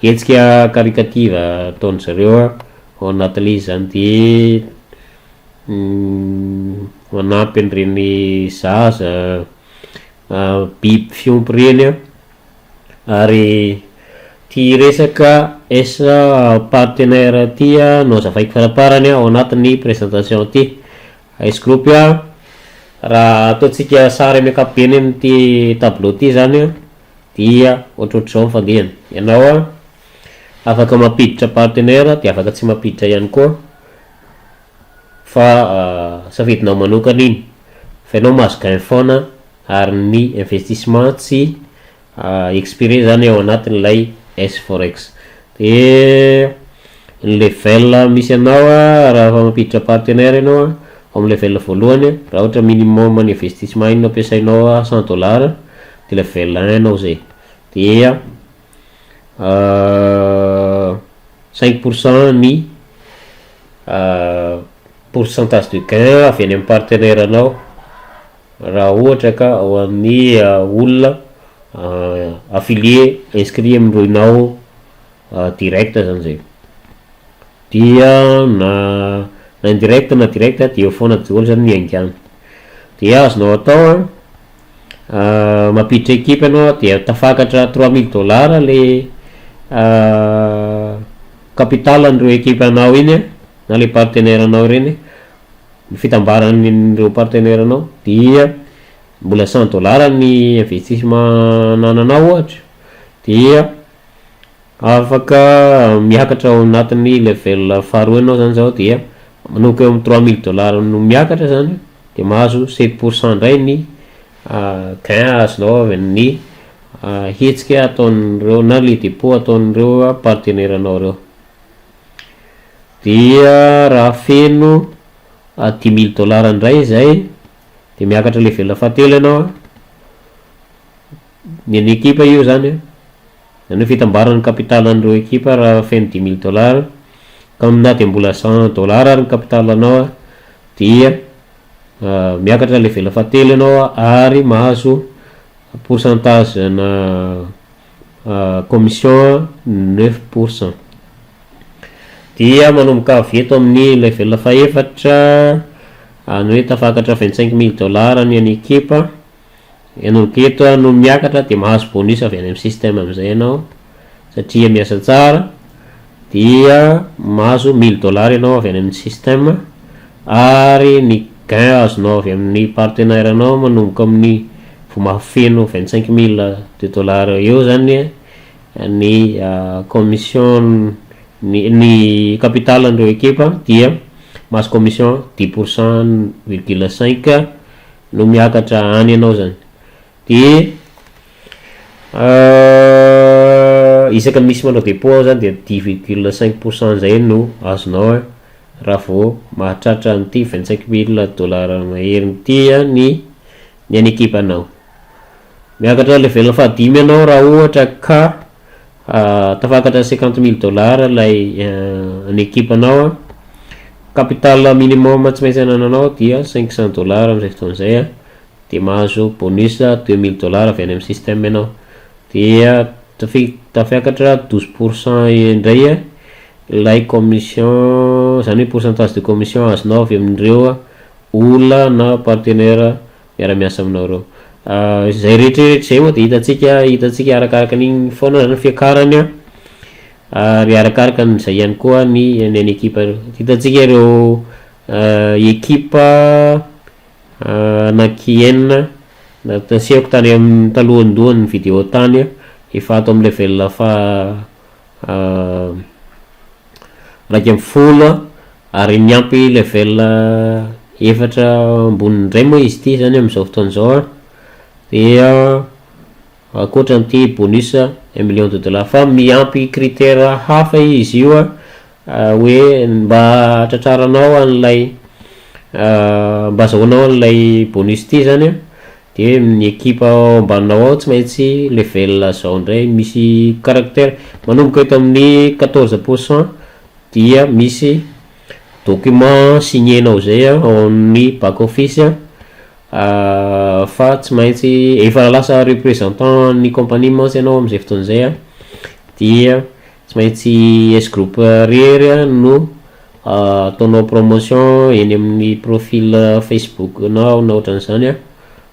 hetsika caritative ataon-jareo a ao anatin'le izy zany, de manampy an'ireny zaza, biby fiompy reny a. Ary ty resaka S partenaire ty a no azavaiko faraparany ao anatin'ny présentation ty. S Group a, raha ataontsika sary amy ankapobeny am'ty tableau ty zany a, dia ohatrohatr'izao ny fandehany. Ianao a afaka mampiditra partenaire, de afaka tsy mampiditra ihany koa, fa safidinao manokana iny, fa ianao mahazo gain foana ary ny investissement tsy expiré zany ao anatin'ilay S Forex. De ny level misy anao a, raha fa mampiditra partenaire ianao a, ao amy level voalohany, raha ohatra minimum ny investissement iny no ampiasainao a 100 dollars, de level 1 anao zay, dia 5% ny pourcentage de gain avy any amy partenaire anao, raha ohatra ka ao amin'ny olona affilié inscrit amindroinao direct zany zay, dia na indirect na direct de eo foana daholo zany ny aingana. De azonao atao a mampiditra équipe anao, de tafakatra 3000 dollars le capital an'ireo équipe anao iny a, na le partenaire anao reny, ny fitambaran'ireo partenaire anao, dia mbola 100 dollars ny investissement anananao ohatra, dia afaka miakatra ao anatin'ny level faharoa anao zany zao, dia manomboka eo amy 3000 dollars no miakatra zany, de mahazo 7% ndray ny gain azonao avy amin'ny hetsika ataon'ireo na le dépôt ataon'ireo partenaire anao reo. Dia raha feno 10 000 dollars ndray zay, de miakatra level fahatelo ianao a, ny any ekipa io zany, zany hoe fitambaran'ny capital an'ireo ekipa. Raha feno 10 000 dollars ka na de mbola 100 dollars ary ny capital anao a, dia miakatra level fahatelo ianao a, ary mahazo pourcentage na commission 9%. Dia manomboka avy eto amin'ny level fahefatra any, hoe tafakatra 25 000 dollars ny any ekipa, anomboka eto a no miakatra, de mahazo bonus avy any amy système amizay ianao satria miasa tsara, dia mahazo 1000 dollars ianao avy any amin'ny système. Ary ny gain azonao avy amin'ny partenaire anao manomboka amin'ny vo mahafeno 25 000 de dollars eo zany ny commission ny capital andreo ekipa, dia mahazo commission 10 pourcent virgule 5 no miakatra any ianao zany. De isaka misy manao dépôt zany, de 10,5% zay no azonao a, raha vo mahatratra an'ity 25 000 dollars maheriny ty a ny any ekipanao. Miakatra level fahadimy ianao raha ohatra ka tafakatra 50 000 dollars lay ny ekipanao a, capital minimum tsy maintsy anananao dia 500 dollars am'izay fotoana zay a, de mahazo bonus 2000 dollars avy any amy système ianao, dia tafiakatra 12% indray a lay commission, zany hoe pourcentage de commission azonao avy amindreo. olona na partenaire miara-miasa aminao ireo. Izay rehetra rehetra izay moa dia hitantsika hitantsika arakaraka an'igny foana zany fiakarany an, ary arakaraka an'izay ihany koa ny ny an'ny ekipa ireo. Hitantsika ireo ekipa anaky enina nasehoko tany amin'ny talohandohan'ny video tany efa ato amin'ny level faha 11 ary miampy level efatra amboniny indray moa izy ity zany amin'izao fotoana izao an, dia ankoatran'ity bonus un million de dollars fa miampy critère hafa izy io an, hoe mba hahatratraranao an'ilay mba azahoanao an'ilay bonus ity zany an, de ny ekipa ao ambaninao ao tsy maintsy level zao indray misy caractère manomboka eto amin'ny 14 pourcent dia misy document signé-nao zay an ao amin'ny back office fa tsy maintsy efa lasa représentant ny compagnie mantsy ianao am'zay fotoana zay an, dia tsy maintsy S group rery no ataonao promotion eny amin'ny profil Facebook nao na ohatran'izany an,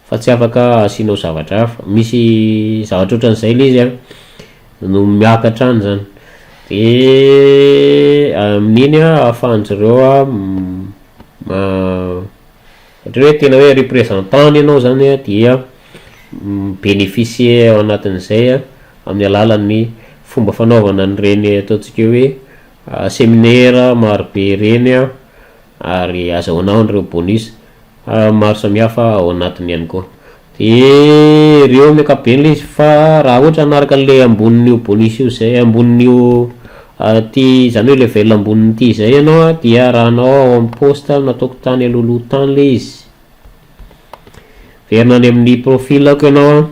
fa tsy afaka asianao zavatra hafa, misy zavatra ohatran'izay le izy an no miakatra any zany, de amin'iny an ahafahan-jareo an ohatra hoe tena hoe représentant-ny ianao zany an dia mi-bénéficier ao anatin'izay an amin'ny alalan'ny fomba fanaovana an'ireny ataontsika hoe seminaire marobe ireny an, ary azahoanao an'ireo bonus maro samihafa ao anatiny ihany koa. De ireo amin'ny ankapobeny le izy fa raha ohatra hanaraka an'le ambonin'io bonus io zay ambonin'io ty zany hoe level ambonin'ity zay ianao an dia arahanao ao amin'ny post nataoko tany alohaloha tany le izy, miverina any amin'ny profil-ko ianao an.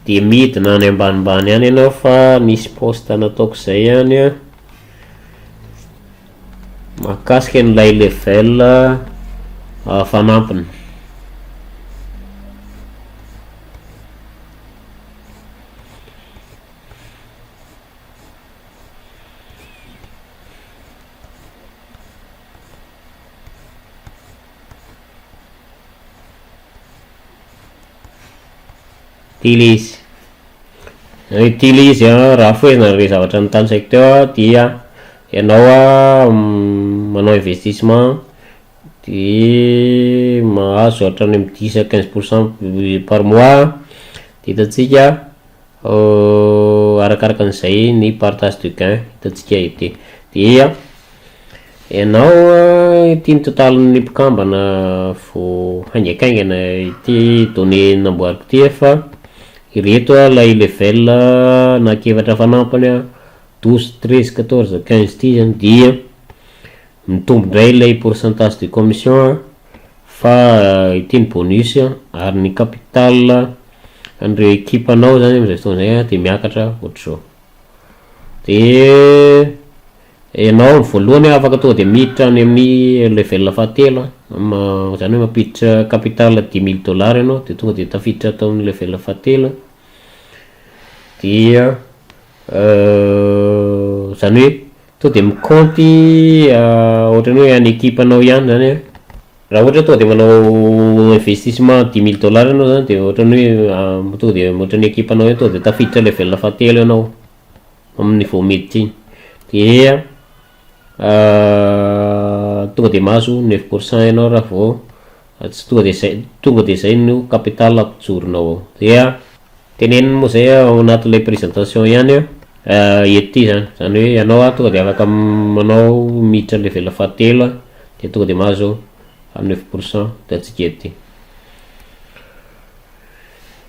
Dia midina any ambanimbany any ianao fa nisy post nataoko zay ihany an, mahakasika an'ilay level fanampiny. Ity ilay izy. Ity ilay izy an, raha fohezina an'ireo zavatra notanisaiko teo an, dia ianao an manao investissement de mahazo hatrany amin'ny dix à quinze pour cent par mois, de hitantsika arakaraka an'izay ny partage de gain hitantsika ety. Dia ianao ity ny totalin'ny mpikambana vao haingankaingana ity donnée namboariko ity fa ireto ilay level anankiefatra fanampiny an, 12, 13, 14, 15 ity zany dia mitombo indray ilay pourcentage de commission an, fa ity ny bonus ary ny capital an'ireo ekipanao zany am'izay fotoana izay an de miakatra ohatr'izao. De ianao amin'ny voalohany afaka tonga de miditra any amin'ny level fahatelo an, zany hoe mampiditra capital dix mille dollars ianao de tonga de tafiditra ato amin'ny level fahatelo dia zany hoe tonga de mikaonty ohatran'ny hoe an'ny ekipanao ihany zany an, raha ohatra hoe tonga de manao investissement dix mille dollars ianao zany de ohatran'ny hoe tonga de ohatran'ny ekipanao ihany tonga de tafiditra level fahatelo ianao amin'ny vao miditra iny, dia tonga de mahazo neuf pour cent ianao raha vao tsy tonga de zay tonga de zay no capital ampijoronao ao, dia teneniny moa zay ao anatin'ilay présentation ihany an, eto ity zany, zany hoe ianao an tonga de afaka manao miditra level fahatelo an, de tonga de mahazo neuf pour cent hitantsika eto ity.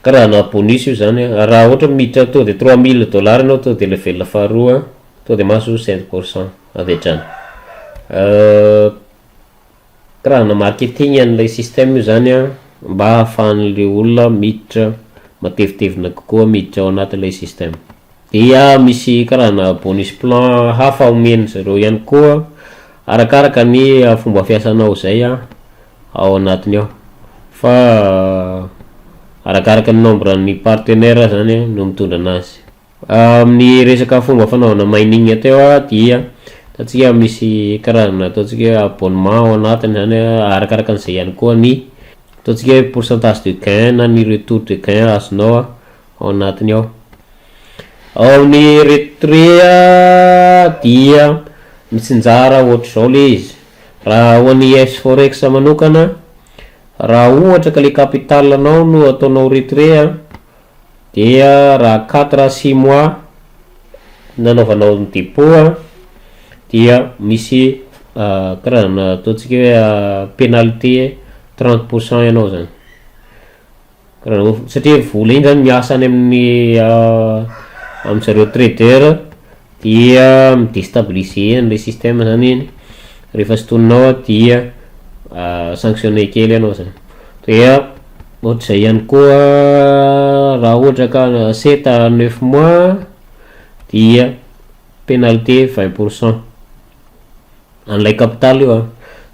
Karazana bonus io zany an, raha ohatra miditra tonga de trois mille dollars ianao tonga de level faharoa tonga de mahazo cinq pour cent avy hatrany. Karazana marketing an'ilay système io zany an, mba ahafahan'le olona miditra matevitevina kokoa miditra ao anatin'ilay système. Dia misy karazana bonus plan hafa omen-dry zareo ihany koa arakaraka ny fomba fiasanao izay ao anatiny ao fa arakaraka ny nombre ny partenaire zany no mitondra anazy. Amin'ny resaka fomba fanaovana mining teo dia hitantsika misy karazana ataontsika hoe abonnement ao anatiny zany, arakaraka an'izay ihany koa ny ataontsika hoe pourcentage de gain na ny retour de gain azonao ao anatiny ao. Ao amin'ny retrait dia mitsinjara ohatr'izao le izy. Raha ho an'ny S-Forex manokana, raha ohatra ka le capital anao no ataonao retrait dia raha 4 à 6 mois nanaovanao ny dépôt dia misy karazana ataontsika hoe pénalité 30 % ianao zany, karaha satria vola iny zany miasa any amin'ny am'zareo trader, dia mi-déstabiliser an'le système zany iny. Rehefa sintoninao dia sanctionné kely ianao zany. Dia ohatr'izay ihany koa raha ohatra ka 7 à 9 mois dia pénalité 20 % an'ilay capital io.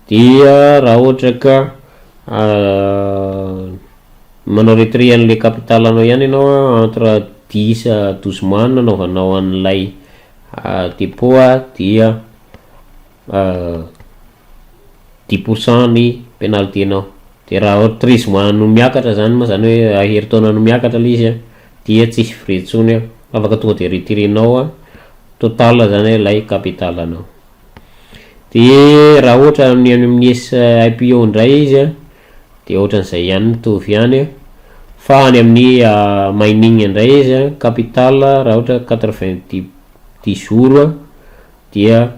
Dia raha ohatra ka manao retrait an'le capital anao ihany ianao entre 10 à 12 mois nanaovanao an'ilay dépôt dia 10 % ny pénalité anao. De raha 13 mois no miakatra zany moa zany, hoe herintaona no miakatra le izy dia tsisy frais intsony, afaka tonga de retirenao total zany lay capital anao. De raha ohatra ny any amin'ny SIPO ndray izy de ohatran'izay ihany, mitovy ihany, fa any amin'ny mining indray izy capital raha ohatra 90 jours dia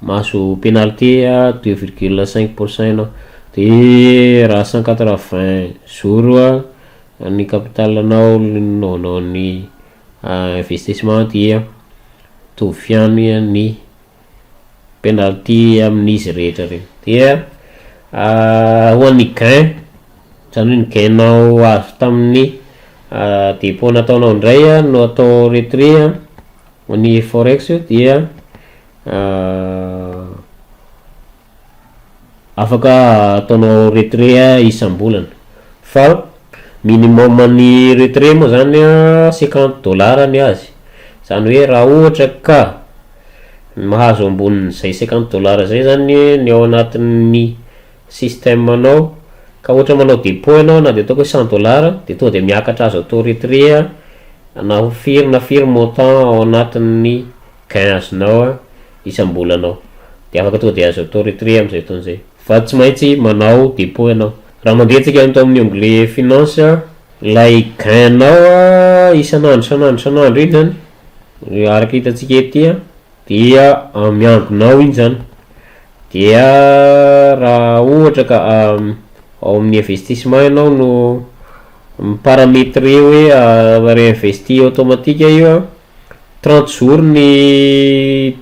mahazo pénalité 2,5 % ianao. De raha 180 jours ny capital anao nanaovanao ny investissement dia mitovy ihany ny pénalité amin'izy rehetra reny. Dia ho an'ny gain zany hoe ny gain-nao azo tamin'ny dépôt nataonao indray no atao retrait ho an'ny forex dia afaka ataonao retrait isam-bolana, fa minimum ny retrait moa zany 50 dollars ny azy. Zany hoe raha ohatra ka mahazo ambonin'izay 50 dollars zay zany ny ao anatin'ny système anao, ka ohatra manao dépôt ianao na de ataoko hoe 100 dollars, de tonga de miakatra azo atao retrait na ho firy na firy montant ao anatin'ny gain azonao isam-bolanao, de afaka tonga de azo atao retrait am'izay fotoana zay, fa tsy maintsy manao dépôt ianao. Raha mandeha tsika atao amin'ny onglet finance, lay gain-nao isan'andro, isan'andro, isan'andro iny zany araka hitantsika ety dia miangonao iny zany. Dia raha ohatra ka ao amin'ny investissement ianao no mi-paramétrer hoe réinvesti automatique io 30 jours ny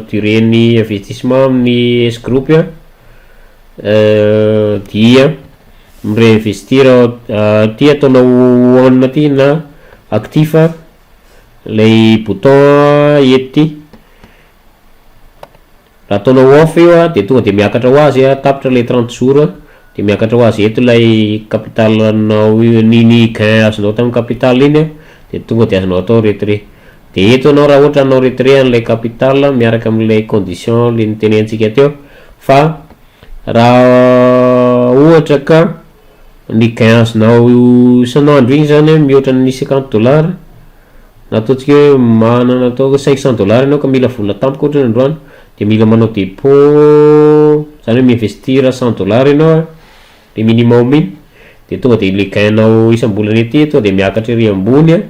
durée ny investissement amin'ny S Group dia mi-réinvestir ty ataonao on ty na actif lay bouton eto ty. Raha ataonao off io de tonga de miakatra ho azy tapitra le 30 jours de miakatra ho azy eto lay capital nao io, niny gain azonao tamin'ny capital iny de tonga de azonao atao retrait. De eto anao raha ohatra anao retrait an'lay capital miaraka am'lay condition le nitenentsika teo. Fa raha ohatra ka ny gain azonao isan'andro iny zany mihoatra ny 50 dollars, na ataontsika hoe manana atao hoe 500 dollars ianao ka mila vola tampoka ohatra hoe androany de mila manao dépôt, zany hoe mi-investir 100 dollars ianao le minimum iny, de tonga de le gain-nao isam-bolana ety tonga de miakatra ery ambony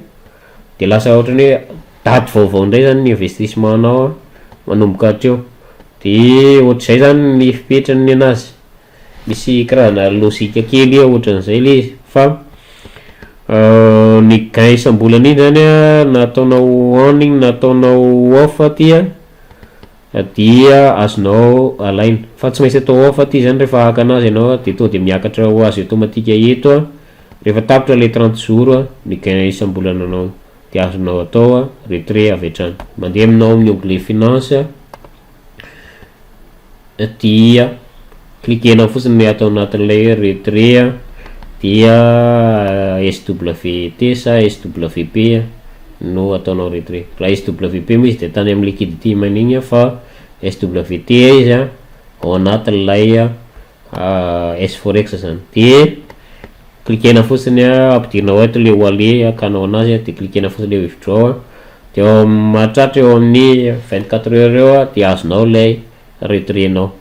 de lasa ohatrany hoe daty vaovao indray zany ny investissement nao manomboka hatreo. De ohatr'izay zany ny fipetrany anazy, misy karazana lozika kely ohatran'izay le izy. Fa ny gain isam-bolana iny zany na ataonao on igny na ataonao off ty dia azonao alaina, fa tsy maintsy atao off ty zany rehefa haka anazy ianao de tonga de miakatra ho azy automatique eto rehefa tapitra le 30 jours ny gain isam-bolana anao, de azonao atao retrait avy hatrany. Mandeha aminao amin'ny onglet finance dia cliquenao fotsiny ny atao anatin'ilay hoe retrait dia SWT sa SWP. no ataonao retrait. Raha SWP moa izy de tany amin'ny liquidity mining, fa SWT izy a ao anatin'ilay S-Forex zany. De cliquena fotsiny a, ampidirinao eto le wallet akanao anazy a, de cliquena fotsiny le withdraw a, de eo mahatratra eo amin'ny 24 heures eo a, de azonao lay retrait-nao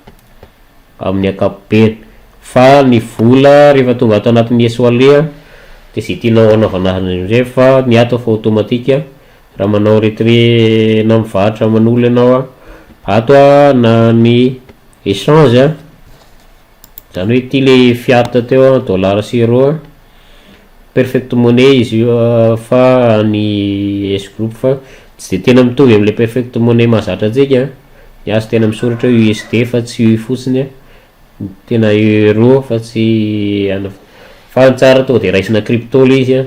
amin'ny ankapobeny. Fa ny vola rehefa tonga ato anatin'ny S wallet a, de zay tianao anaovana azy amizay, fa ny ato fa automatique. Raha manao retrait na mivarotra aman'olo ianao a ato a, na ny échange a, zany hoe ty le fiat teo a, dollar sy euro a, Perfect Money izy io fa ny S Group, fa tsy de tena mitovy am'le Perfect Money mahazatra antsika. Ny azo tena misoratra hoe USD fa tsy fotsiny a, tena euro fa tsy ana, fa ny tsara tonga de raisina crypto le izy a,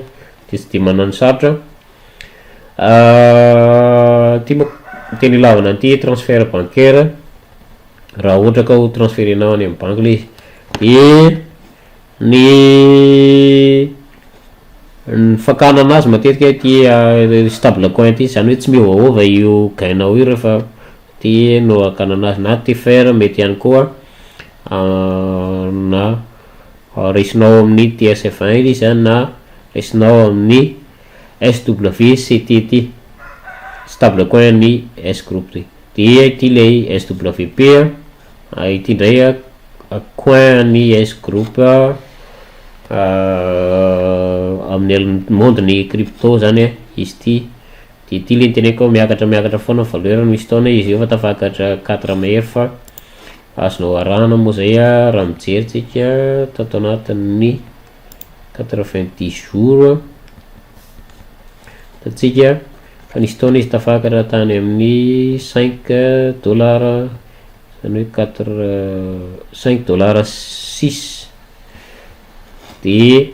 de tsy de manano sarotra ty. Moa tena ilavana an'ity transfert bancaire, raha ohatra ka ho transférenao any amy banky le izy. De ny fakana anazy matetika ty stable coin ty, zany hoe tsy miovaova io gain-nao io rehefa ty no akana anazy, na Tether mety ihany koa, na raisinao amin'ny TRC20 izy zany, na raisinao amin'ny SWCT ty stable coin ny S Group ty. De ty le SWP a, ity ndray a coin ny S Group amin'ny monde ny crypto zany a izy ty. De ty le niteneniko miakatra miakatra foana valeur, misy taona izy io fa tafakatra quatre mahery, fa azonao arahana moa zay a. Raha mijery tsika tato anatin'ny 90 jours tatsika, fa nisy taona izy tafakatra tany amin'ny 5 dollar, zany hoe quatre 5 dollar 6, de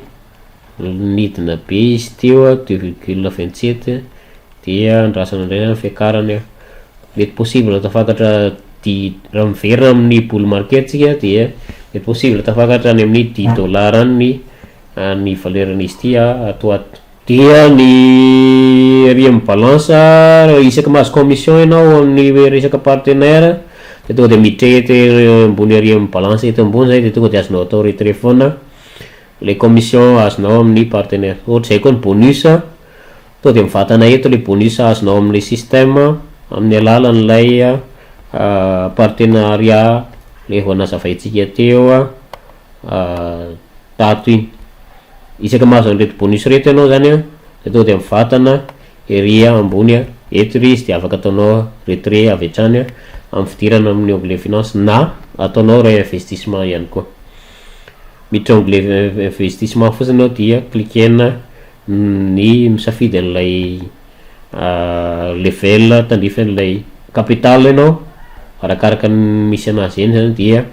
nidina be izy teo a 2,27. Dia andrasana indray zany fiakarany a, mety possible tafakatra di raha miverina amin'ny bull market tsika, dia mety possible tafakatra any amin'ny 10 dollar any ny valeur-n'izy ty a ato ato. Dia ny ry amy balance, isaky mahazo commission ianao amin'ny resaka partenaire, de tonga de miditra eto ambony ary amy balance eto ambony zay, de tonga de azonao atao retrait foana le commission azonao amin'ny partenaire. Ohatr'izay koa ny bonus, tonga de mivatana eto le bonus azonao am'le système amin'ny alalan'lay partenariat le vao nazavaintsika teo a tato iny. Isaky mahazo an'reto bonus reto ianao zany a, de tonga de mivatana ery ambony a eto ry izy, de afaka ataonao retrait avy hatrany a amy fidirana amin'ny onglet finance, na ataonao réinvestissement ihany koa. Miditra onglet investissement fotsiny anao, dia cliquena ny misafidy an'ilay level tandrify an'ilay capital ianao, arakaraka ny misy anazy eny zany, dia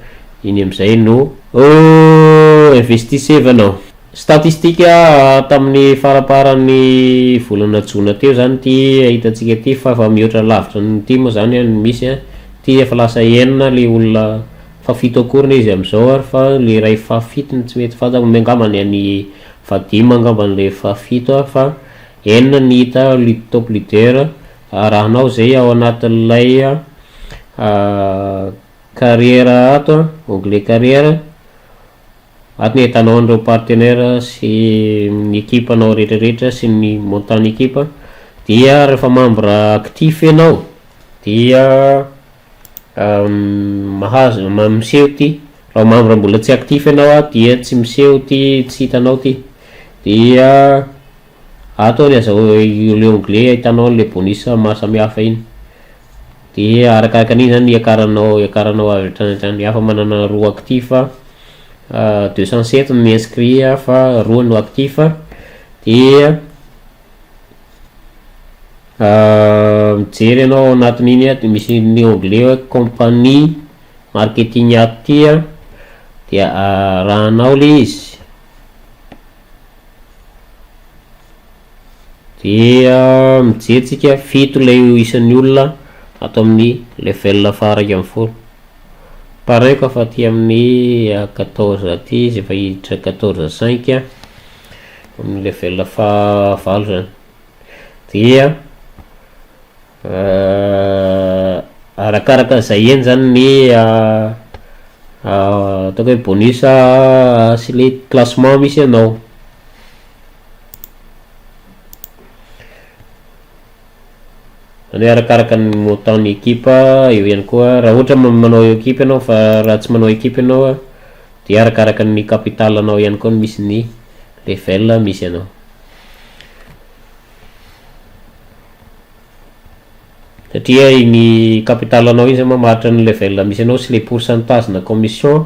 iny am'izay no investisevanao. Statistika tamin'ny faraparan'ny volana jona teo zany ty ahitatsika ty, fa mihoatra lavitra nyty moa zany ny misy a ty, efa lasa enina le olona fahafito akoriny izy am'izao ary, fa le ray fahafitony tsy mety fantako, angambany any fahadimy angambany le fahafito a, fa enina ny hita le top leader rahanao zay ao anatin'ilay carrière ato a, onglet carrière ato ny ahitanao an'ireo partenaire sy ny équipe anao rehetrarehetra sy ny montant ny équipe. Dia rehefa membre actif ianao dia mahazo miseho ty, raha membre mbola tsy actif ianao a dia tsy miseho ty, tsy hitanao ty. Dia ato ny azaho le onglet ahitanao an'le bonus maro samihafa iny, de arakaraka an'iny zany iakaranao iakaranao avy hatrany hatrany. Hafa manana roa actif, 207 ny inscrit fa roa no actif. Dia mijery ianao ao anatin'iny a, de misy ny onglet hoe compagnie marketing ato ty a, dia arahanao le izy, dia mijery tsika fito lay isan'ny olona ato amin'ny level faha 11. Pareil koa fa aty amin'ny 14 aty izy efa hiditra 14 5 amin'ny level fahavalo zany. Dia arakaraka an'izay eny zany ny ataoko hoe bonus sy le classement misy anao. Zany hoe arakaraka ny montant ny ekipa, eo ihany koa raha ohatra manao ekipa ianao fa raha tsy manao ekipa ianao a dia arakaraka ny capital anao ihany koa no misy ny level misy anao. Satria iny capital anao iny zany mamaritra ny level misy anao sy le pourcentage na commission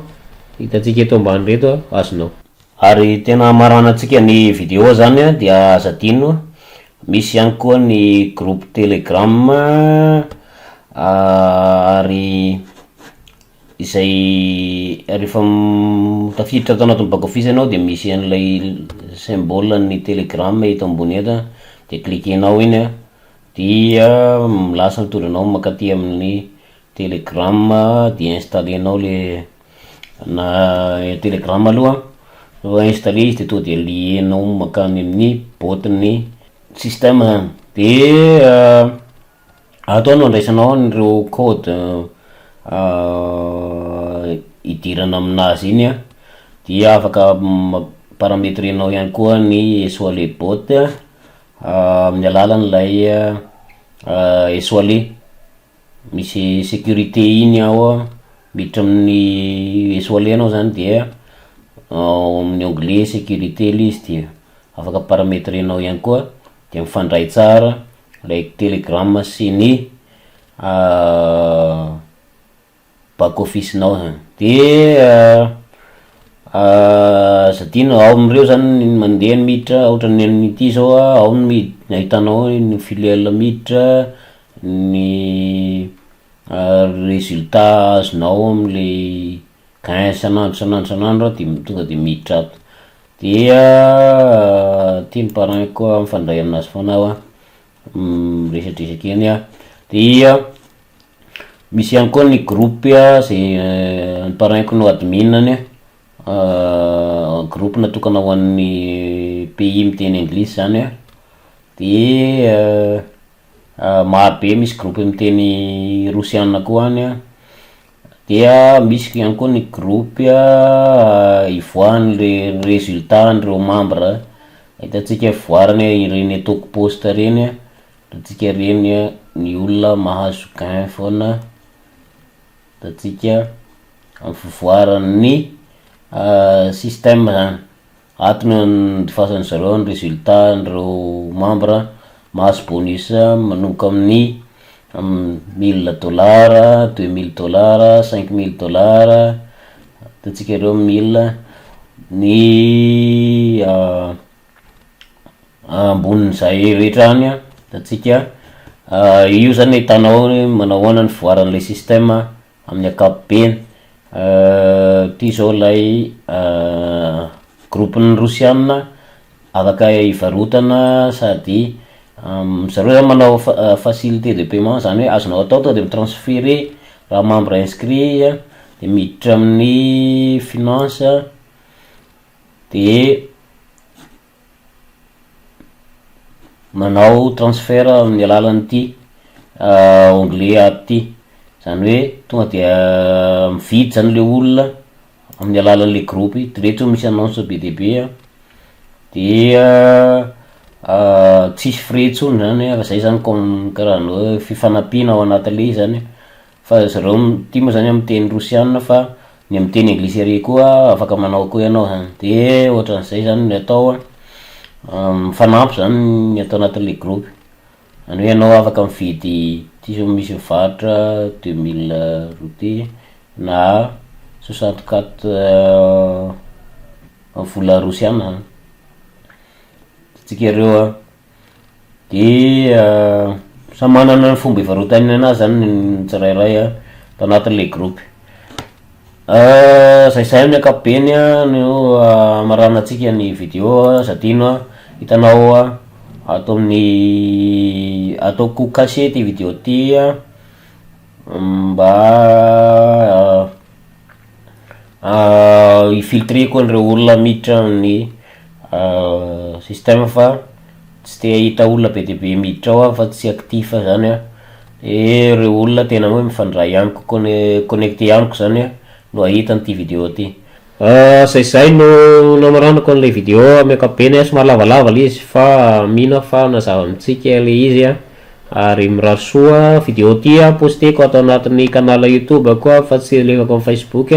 hitantsika eto ambany reto azonao. Ary tena hamaranantsika ny video zany dia aza adino misy ihany koa ny groupe telegram ary izay rehefa tafiditra ato anatin'ny back office ianao dia misy an'ilay symbole ny telegram eto ambony eto dia cliquer-nao iny an dia lasa mitondra anao mankaty amin'ny telegram dia installer-nao le na telegram aloha rehefa installer izy de tonga de lier-nao mankany amin'ny bot-n'ny système zany de Ato no andraisanao an'ireo code idirana aminazy iny an, dia afaka parametrenao ihany koa ny esoile bot amin'ny alalan'ilay esoile misy sécurité iny ao an, miditra amin'ny esoile ianao zany dia ao amin'ny onglet sécurité le izy dia afaka parametrenao ihany koa dia mifandray tsara Ilay telegram sy ny back office nao zany. De aza adino ao amin'ireo zany ny mandeha ny miditra ohatran'ny amin'ity zao a, ao ny mid- ny ahitanao ny filiale miditra, ny résultat azonao am'le gain isan'andro isan'andro isan'andro de tonga de miditra ato. Dia ty ny parrain koa mifandray aminazy foana aho an, miresadresaka eny an, dia misy ihany koa ny groupe zay ny parrain-ko no admin-ny an, groupe natokana ho an'ny pays miteny anglisy zany an, de maro be misy groupe miteny rosiana koa any an. Dia misy ihany koa ny groupe ivoahan'le résultat an'ireo membre, hitantsika fivoarany ireny ataoko post ireny, hitantsika ireny ny olona mahazo gain foana, hitantsika amin'ny fivoaran'ny système zany. Ato no andifasan-dry zareo ny résultat an'ireo membre mahazo bonus manomboka amin'ny mille dollars, 2000 dollars, 5000 dollars, hitantsika ireo mille, ny ambonin'izay rehetra any an, hitantsika io zany ahitanao hoe manao ahoana ny fivoaran'ilay système. Amin'ny ankapobeny, ity izao ilay groupe-n'ny rosiana afaka hivarotana sady zareo zany manao facilité de paiement zany hoe azonao atao tonga de mi-transferer raha membre inscrit iha de miditra amin'ny finance de Manao transfert amin'ny alalan'ity onglet ato ity, zany hoe tonga dia mividy zany le olona amin'ny alalan'le groupe, reto misy annonce be dia be an, dia tsisy frais intsony zany fa zay zany comme karaha ny hoe fifanampiana ao anatin'le izy zany. Fa zareo ty moa zany amin'ny teny rosiana fa ny amin'ny teny anglisy ary koa afaka manao koa ianao zany, de ohatran'izay zany ny atao an, mifanampy zany ny ato anatin'le groupe, zany hoe ianao afaka mividy ty zao misy mivarotra 2000 roupie na 64 vola rosiana zany, hitantsika ireo an. De samy manana ny fomba ivarotany anazy zany ny tsirairay a, ato anatin'le groupe. Zay zay amin'ny ankapobeny a no hamaranantsika ny video aza adino a, hitanao a ato amin'ny ataoko caché ty video ty a mba hi-filtreko an'ireo olona miditra amin'ny système fa. Tsy te hahita olona be dia be miditra ao aho fa tsy actif zany a, de reo olona tena hoe mifandray amiko conne- connecté amiko zany a no hahita an'ity vidéo ty. Zay zay no namaranako an'ilay vidéo amin'ny ankapobeny a, somary lavalava le izy fa mino aho fa nazava amintsika le izy a, ary mirary soa. Vidéo ty a posteko ato anatin'ny canal YouTube koa fa tsy alefako amin'ny Facebook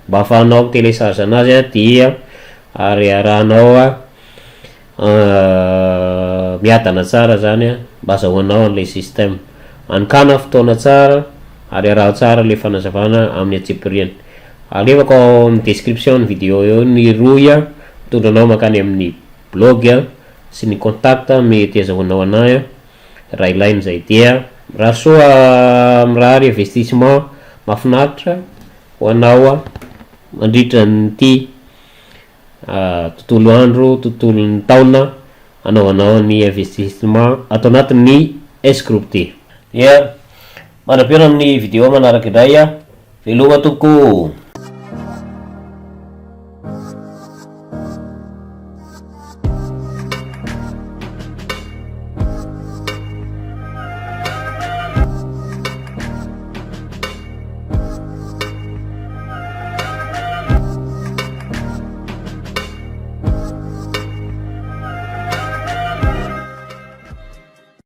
mba ahafahanao mi-télécharge anazy a, dia ary arahanao a miadana tsara zany a mba azahoanao an'ilay système. Anokana fotoana tsara ary araho tsara le fanazavana amin'ny antsipiriany. Alefako ao amin'ny description ny vidéo eo ny rohy a mitondra anao mankany amin'ny blog a sy ny contact mety azahoanao anahy a raha ilaina zay. Dia mirary soa, mirary investissement mahafinaritra ho anao a mandritra nyity tontolo andro, tontolon'ny taona anaovanao ny investissement atao anatin'ny S Group ty. Dia mandra-pihaona amin'ny vidéo manaraka indray a, veloma tompoko.